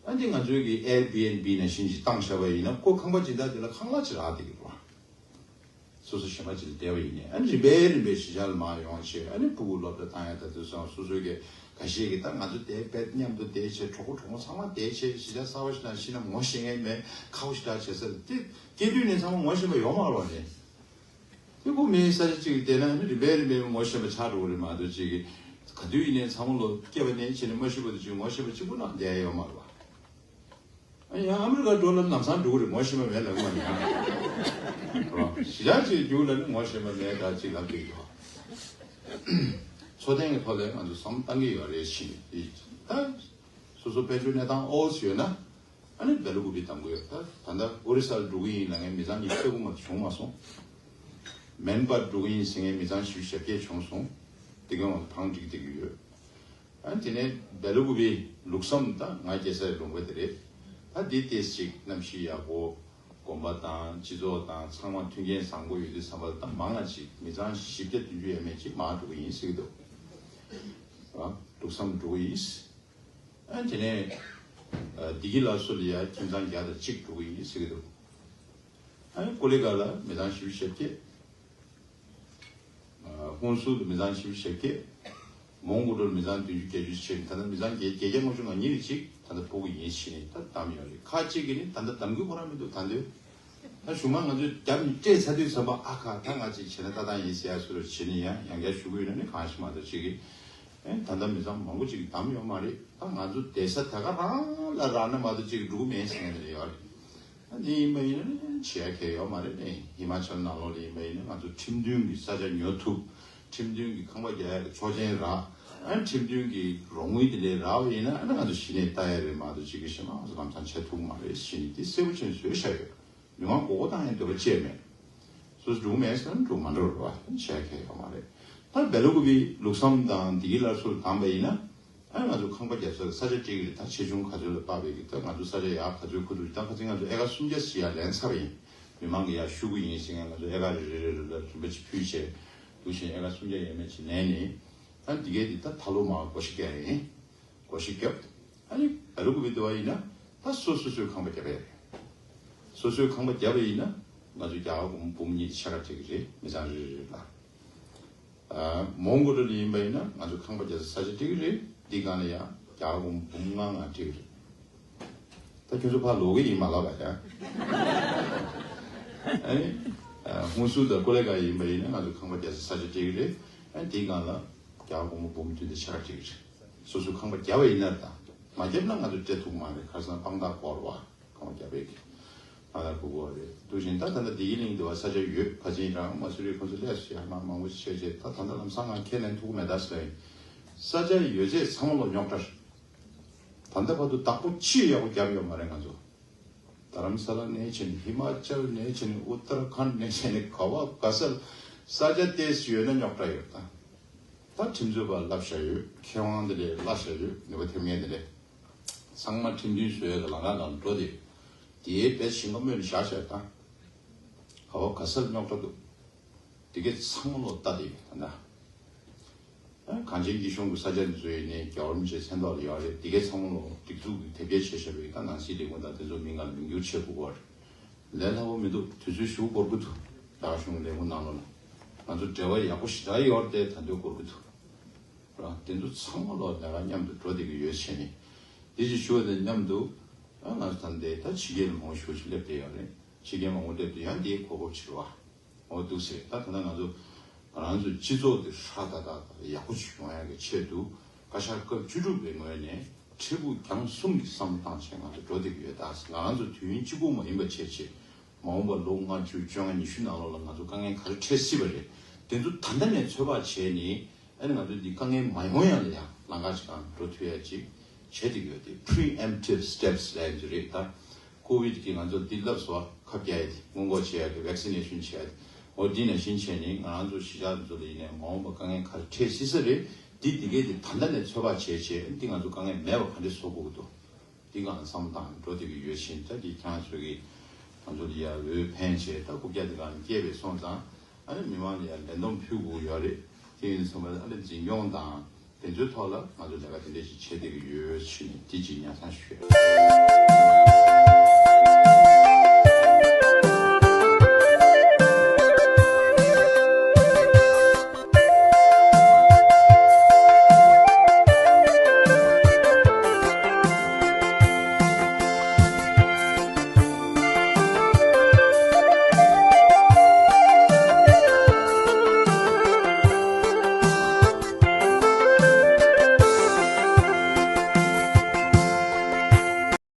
ཨ་འདི་ང་ཚོའི་གི་ཨེར་བི་ཨེན་བི་ནང་བཞིན་ཅིག་བཏང་བཞག་པ་ཡིན་ན་ཁོ་ཁང་པ་སྦྱིན་བདག་དེ་ལ་ཁང་གླ་ཅིག་རག་བསྡད་ཀྱི་རེད་བ། སོ་སོ་གཞན་པ་ཅིག་ལ་བསྡད་པ་ཡིན་ནའི་ཨ་ནི་རིམ་པས་རིམ་པས་གཞིས་ཆགས་ལ་མར་ཡོང་བྱས་ཨ་ནི་ཕྲུ་གུ་སློབ་གྲྭ་བཏང་ཡ་ད་དུས་སང་སོ་སོའི་གི་ཁ་ཤས་ཀྱིས་ད་ང་ཚོ་དེ་བེད་མཉམ་དུ་བསྡད་བྱས་གྲོགས་པོ་གྲོགས་མོ་ཚང་མ་བསྡད་བྱས་གཞིས་ཆགས་གསར་པ་ཞིག་ནང་ཕྱིན་ན་ངོ་ཤེས་མཁན་མེད་ཁག་པོ་ཞེ་དྲག་བྱེད་ས་རེད། དེ་སྐྱེས་དུས་ནས་ཚང་མ་ངོ་ཤེས་པ་ཡོད་མ་རེད་བ་ནི། དེ་ཁོ་མིའི་ས་ཆ་གཅིག་ལ་བསྡད་ན་ནི་རིམ་པས་རིམ་པས་ངོ་ཤེས་པ་ཆགས་འགྲོ་གི་རེད་མ་གཏོགས་ཅིག་གི་ག་དུས་ཡིན་ནའི་ཚང་མ་ལོ་སྐྱེས་པ་ནས་བྱས་ནས་མ་ཤི་བར་དུ་ཅིག་ངོ་ཤེས་པ་གཅིག་པུ་ནང་བསྡད་ཡ་ཡོད་མ་རེད་བ། ཨ་ཡང་ཨ་མི་རི་ཀ་འགྲོ་ལ་ལམ་སང་འགྲོ་གི་རེད། ངོ་ཤེས་པ་མེད་ལབ་གི་མ་རེད་ཡང་། རོ་གཞིས་ཆགས་ཅིག་རྒྱུགས་ལ་ནི་ངོ་ཤེས་པ་མེད་ག་ཅིག་ལབ་ཀྱི་ཡོད། འཚོ་རྟེན་གྱི་ཐོག་ལ་ང་ཚོ་བསམ་བཏང་གི་ཡོད་རེད་ཕྱིན་ད། སོ་སོ་དཔལ་འབྱོར་གནས་སྟངས་ཨོ་ཙི་ཡོད་ན། ཨ་ནི་སྦེ་ལ་ཀུ་པི་བདམས་ཀྱི་ཡོད། ད་ད་ལྟ་ཨོ་རི་ས་ལ་འགྲོ་གི་ཡིན་ལབ་མཁན་མི་ཚང་ཉི་ཤུ་རྩ་དགུ་མ་གཏོགས་བྱུང་མ་སོང་། མེན་པར་འགྲོ་གི་ཡིན་ཟེར་མཁན་མི་ཚང་བཞི་བཅུ་ཞེ་བརྒྱད་བྱུང་སོང་། དེ་གའི་དབང་དུ་བང་སྒྲིག་བསྡད་ཀྱི་ཡོད། ཨ་ནི་དེ་ནས་སྦེ་ལ་ཀུ་པི་ལུགས་བསམ་ད་ང་སྐྱེས་ས་ཡི་ལུང་པ་དེ་རེད། ད་འདི་ཏོག་ཙམ་ཅིག་གནམ་གཤིས་ཡག་པོ། དགོན་པ་དང་སྤྱི་ཚོགས་དང་ཚང་མ་མཐུན་རྐྱེན་བཟང་པོ་ཡོད་དུས་ཙམ་པ་ལ་ད་མང་ང་ཅིག་མི་ཚང་བཞི་བརྒྱ་བདུན་ཅུ་ཡས་མས་ཅིག་མར་འགྲོ་གི་ཡིན་ཟེར་གྱི་འདུག་ཨ་ལུགས་བསམ་འགྲོ་གི་ཡིན། ཨ་དེ་ནས་ཨ་བདེ་སྐྱིད་ལ་སོགས་ལ་ཡ་ཁྱིམ་ཚང་བརྒྱ་དང་གཅིག་འགྲོ་གི་ཡིན་ཟེར་གྱི་འདུག་ཨ་ཀོ་ལི་གྷལ་ལ་མི་ཚང་བཞི་བཅུ་ཞེ་བརྒྱད། ཨ་ཧུན་སུར་དུ་མི་ཚང་བཞི་བཅུ་ཞེ་བརྒྱད། མོན་གྷོ་ཊ་ལ་མི་ཚང་བདུན་ཅུ་བརྒྱད་ཅུ་ཕྱིན། ད་ལྟ་མི་ཚང་བརྒྱད་བརྒྱད་བརྒྱ་ལྔ་བཅུ་ང་གཉིས་རེ་གཅིག་ད་ལྟ་ཕྲུ་གུ་ཡིན་ཕྱིན་ནས་ད་བདམས་ཡོད་རེད། ཁ་ཅིག་གིས་ནི་ད་ལྟ་བདམས་རྒྱུ་ཁོ་རང་མི་འདུག་ད་འདོད། ད་གཞུག་མ་ང་ཚོས་རྒྱབ་ནས་སྤྲད་ཚར་དུས་ཙམ་པ་ཨ་ཁ་ད་ང་ཅིག་བྱས་ན་ལྟ་སྟངས་ཡིན་ཟེར་ཡ་སུ་རུ་བྱེད་ནི་ཡང་ཡང་བསྐྱར་ཞུ་གི་ཡོད་ན་ནི་གང་ཞིག་མ་གཏོགས་ཅིག་གིས་ཨེ་ད་ལྟ་མི་ཚང་མང་པོ་ཅིག་གིས་བདམས་ཡོད་མ་རེད། ད་ང་ཚོ་བསྡད་ས་ད་ག་རང་ལ་རག་ན་མ་གཏོགས་ཅིག་འགྲོ་གི་མེད་ཟེར་མཁན་དེ་འདྲ་ཡོད་རེད། ཨ་འདི་ཡིན་པ་ཡིན་ན་ནི་བྱེད་ཡ་གལ་ཡོད་མ་རེད། ནི་ཧི་མ་ཅལ་ནང་ལོགས་ལ་ཡིན་པ་ཡིན་ན་ང་ཚོ་ཁྲིམས་མཐུན་གྱི་ས་ཆ་ཉོ་ཐུབ། ཁྲིམས་མཐུན་གྱི་ཁང་པ་རྒྱག་ཡ་གི་ཆོག་མཆན་རག་ཨ་ཁྲིམས་མཐུན་གྱི་རོགས་དངུལ་དེ་འདྲ་རག་པ་ཡིན་ན་ཨ་ནི་ང་ཚོ་གཞི་ནས་ལྟ་ཡ་རེད་མ་གཏོགས་ཅིག་གི་གཞན་མ་ང་ཚོ་ལམ་སང་བྱེད་ཐུབ་མ་རེད་ཟེར་ནས་དེ་གསལ་པོ་ཅན་བཟོས་བཞག་ཡོད། མི་མང་མགོ་སྐོར་བཏང་ཡ་འདོད་པ་ཅིག་མེད། སོ་སོ་འགྲོ་གི་མེད་ཟེར་ན་འགྲོ་མ་འགྲོ་རེད་བ། བྱས་ཁེ་ཡོད་མ་རེད། ད་སྦེ་ལ་ཀུ་པའི་ལུགས་བསམ་དང་འདི་གི་སླར་གསོ་དང་པ་ཡིན་ན། ཨ་ང་ཚོ་ཁང་པ་རྒྱབ་ས་ས་ཆ་སྤྲད་ཀྱི་རེད། ད་ཆེ་ཆུང་ག་ཚོད་ལ་དཔག་པའི་གི་ད་ང་ཚོ་ས་ཆ་ཡག་ག་ཚོད་ཁུ་ཐུག་ད་ཁ་སང་ང་ཚོ་ཨེ་ཀ་སུམ་བརྒྱ་ཞིག་ཡར་ལེན་ཚར་བ་ཡིན། མི་མང་གི་ཡར་ཞུ་གི་ཡིན་ཟེར་ང་ང་ཚོ་ཨེ་ཀ་རེ་རེ་རེ་ལ་རིན་པ་ཅིག་ཕུལ་བྱས་འདུག་བཞིན་ཨེ་ཀ་སུམ་བརྒྱ་ཡས་མས་ཅིག་ལེན་ནས། ད་འདི་གའི་འདི་ད་ད་ལོ་མ་བགོ་བཤའ་བརྒྱབ་ཡིན། བགོ་བཤའ་བརྒྱབ། ཨ་ནི་བལ་ལུག་བི་དུ་བ་ཡིན་ན་ད་སོ་སོ་སོའི་ཁང་པ་བརྒྱབ་པས། སོ་སོའི་ཁང་པ་བརྒྱབ་པ་ཡིན་ན་ང་ཚོ་རྒྱ་གར་སྒོར་མོ་འབུམ་གཉིས་དེ་ཕྱག་ར་སྤྲད་ཀྱི་རེད། མི་ཚང་རེ་རེ་ལ། ཨ་མོང་གོ་ལི་ལ་ཡིན་པ་ཡིན་ན་ང་ཚོ་ཁང་པ་རྒྱག་ས་ས་ཆ་སྤྲད་ཀྱི་རེད། འདི་སྒང་ལ་ཡང་རྒྱ་གར་སྒོར་མོ་འབུམ་ལྔ་ལྔ་སྤྲད་ཀྱི་རེད། ད་ཁྱོད་ཚོ་ཕར་ལོག་གི་ཡིན་མ་ལབ་པ་ཡ། ཨ་ནི་ཨ་ཧུན་སུར་དང་ཀོ་ལེ་གྷལ་ཡིན་པ་ཡིན་ན་ང་ཚོ་ཁང་པ་རྒྱག་ས་ས་ཆ་སྤྲད་ཀྱི་རེད། ཨ་ནི་དེའི་སྒང་ལ་རྒྱ་གར་སྒོར་མོ་འབུམ་བདུན་དེ་ཕྱག་ར་སྤྲད་ཀྱི་རེད། སོ་སོའི་ཁང་པ་བརྒྱབ་པ་ཡིན་ན། ད་མ་བརྒྱབ་ན་ང་ཚོ་སྤྲད་ཐུབ་མ་རེད། ཁ་སང་དཔང་རྟགས་བསྐོར་བ་ཁང་པ་བརྒྱབ་པའི་གི་ང་ལ་གོ་གོ་རེད། འདུག་བཞིན་ད་ད་ལྟ་བདེ་སྐྱིད་གླིང་དུ་བ་ས་ཆ་ཡོད། ཁ་ཆེན་རང་མ་སུ་རི་ཁོང་ཚོ་ལས་སུ་ཡ་མ་མང་པོ་ཞིག་བྱས་རྗེས་ད་ད་ལྟ་ལམ་སང་ང་ཁས་ལེན་ཐུབ་ཀྱི་མེད། ད་ས་ཡིན་ས་ཆ་ཡོད་ཚད་ཚང་མ་ལོ་རྙོག་དྲ་རེད། ད་ལྟ་བར་དུ་བདག་པོ་ཅི་ཡག་པོ་བརྒྱབ་ཡོད་མ་རེད། ང་ཚོ་རྡ་རམ་ས་ལ་ནས་བྱས་ནས་ཧི་མ་ཅལ་ནས་བྱས་ནས་ཨུ་ཏར་ཁཱན་ནས་བྱས་ནས་ག་བ་ག་ས་ས་ཆ་ཏོག་ཙམ་ཡོད་ན་རྙོག་དྲ་ཡོད། ད་ད་ཁྲིམས་རྩོད་པ་བསླབ་བཞག་ཡོད། མཁས་དབང་དེ་འདྲས་བསླབ་བཞག་ཡོད། ནུས་པ་ཐེབས་མཁན་དེ་འདྲས་ཚང་མ་ཁྲིམས་མཐུན་བཟོ་ཡ་གི་ལམ་ཁ་ནང་འགྲོ་དེ། དེའི་བེད་ཞིང་ཁ་སྨོས་ནས་བཞག་བཞག་ད་ག་བ་ག་སར་རྙོག་དྲ་འདུག་དེ་གས་ཚང་མ་ལོག་ལྟ་དེ་ཡོད་ད་ན། གངས་ཅན་སྐྱིད་གཤོངས་ཀྱི་ས་ཆ་འདི་ཚོ་ཡིན་ནའི་རྒྱལ་བ་རིན་པོ་ཆེའི་མཚན་ཐོག་ལ་ཡོད་རེད། དེ་གས་ཚང་མ་ལོག་སྒྲིག་འཛུགས་ཀྱི་དེབ་སྐྱེལ་བྱས་བཞག་པའི་ད་ནང་སྲིད་ལས་ཁུངས་དང་དེ་ཚོ་མིང་ལ་མིང་བསྒྱུར་བྱེད་དགོས་པ་རེད། ལས་སླ་པོ་མི་འདུག་དུས་ཚོད་ཞུ་འགོར་གི་འདུག་རྒྱ་གར་གཞུང་ལས་ཁུངས་ནང་ལོགས་ལ་ང་ཚོ་འབྲེལ་བ་ཡག་པོ་ཞེ་དྲག་ཡོད་རེད་དེ་ད་འདོད་འགོར་གི་འདུག་ར་དེ་ཚོ་ཚང་མ་ལོག་ལས་ཀ་མཉམ་དུ་འགྲོ་བསྡད་ཀྱི་ཡོད་བྱས་ནས། དེ་ཅིག་ཞུ་བ་དང་མཉམ་དུ་ཨ་ང་ཚོ་ད་ལྟའི་ད་ཕྱི་རྒྱལ་ལ་མང་པོ་ཞེ་པོ་ཅིག་སླེབས་བསྡད་ཡོད་རེད། ཕྱི་རྒྱལ་མང་པོ་སླེབས་དུས་ཡང་དེའི་གོ་སྐབས་ཕྱིར་བ། འོ་འདུག་ཟེར། ད་ད་ལྟ་ང་ཚོ་ང་རང་ཚོའི་སྤྱི་ཚོགས་འདི་ཧྲ་ཏག་ཏག་ཡག་པོ་ཞིག་ཡོང་ཡག་གི་ཆེད་དུ་བཀའ་ཤག་སྐབས་བཅུ་དྲུག་པའི་ངོས་ནས་འཕྲལ་ཕུགས་རྒྱང་གསུམ་གྱི་བསམ་བློ་བཏང་བྱས་ང་ཚོ་འགྲོ་བསྡད་ཀྱི་ཡོད། ད་ང་རང་ཚོ་དུས་ཡུན་གཅིག་པུ་མ་ཡིན་པ་བྱས་བྱས་མ་འོངས་པ་ལོ་ལྔ་བཅུ་བཅོ་ལྔ་ཉི་ཤུ་ནང་ལོགས་ལ་ང་ཚོ་དཀའ་ངལ་ག་རེ་འཕྲད་སྲིད་པ་རེད། དེ་ཚོ་ད་ལྟ་ནས་ཚོད་དཔག་བྱས་ནས་ཨ་ནི་ང་ཚོ་འདི་དཀའ་ངལ་མ་ཡོང་ཡག་ལ་ཡང་ལམ་ཁ་ཅིག་གང་འགྲོ་ཐུབ་ཡག་ཅིག་བྱེད་བསྡད་ཀྱི་ཡོད་དེ། preemptive steps ལབ་ཡག་ཅིག་རེད་ད། ཀོ་བིད་ཀྱིས་ང་ཚོར་འདི་ལབ་སོང་བ། ཁབ་རྒྱག་ཡ་དེ་སྔོན་འགོག་བྱེད་ཡ་གི་vaccinationབྱེད་ཡ་དེ། འོ་འདི་ནང་བཞིན་བྱས་ནས་ང་རང་ཚོ་གཞིས་ཆགས་འདི་ཚོ་ལ་ཡིན་ནའི་མ་འོངས་པ་དཀའ་ངལ་ག་རེ་འཕྲད་སྲིད་ས་རེད། འདི་འདི་གས་དེ་ད་ལྟ་ནས་ཚོད་དཔག་བྱས་བྱས་འདི་ང་ཚོ་དཀའ་ངལ་མེད་པ་ག་འདྲས་བཟོ་དགོས་ཀྱི་འདུག་འདི་སྒང་ལ་བསམ་བློ་བཏང་འགྲོ་བསྡད་ཀྱི་ཡོད་ཕྱིན་ད་འདི་ཁྱེད་རང་ཚོ་གིས་ང་ཚོ་ལ་ཡ་འོས་འཕེན་བྱས་ད་རྐུབ་བཀྱག་འདི་སྒང་ལ་སྐྱེས་པའི་སོང་ཙང་ཨ་ནི་མི་མང་ལ་ཡ་ལན་འདོམས་ཕུལ་དགོས་ཡོད་རེད། དེ་ཡིན་ཙང་ཨ་ནི་འཛིན་སྐྱོང་དང་དེ་ཚོའི་ཐོག་ལ་ང་ཚོ་ལས་ཀ་དེ་འདྲས་ཞིག་བྱེད་བསྡད་ཀྱི་ཡོད་ཕྱིན་འདི་ཅིག་ཉར་ཚང་ཞུ།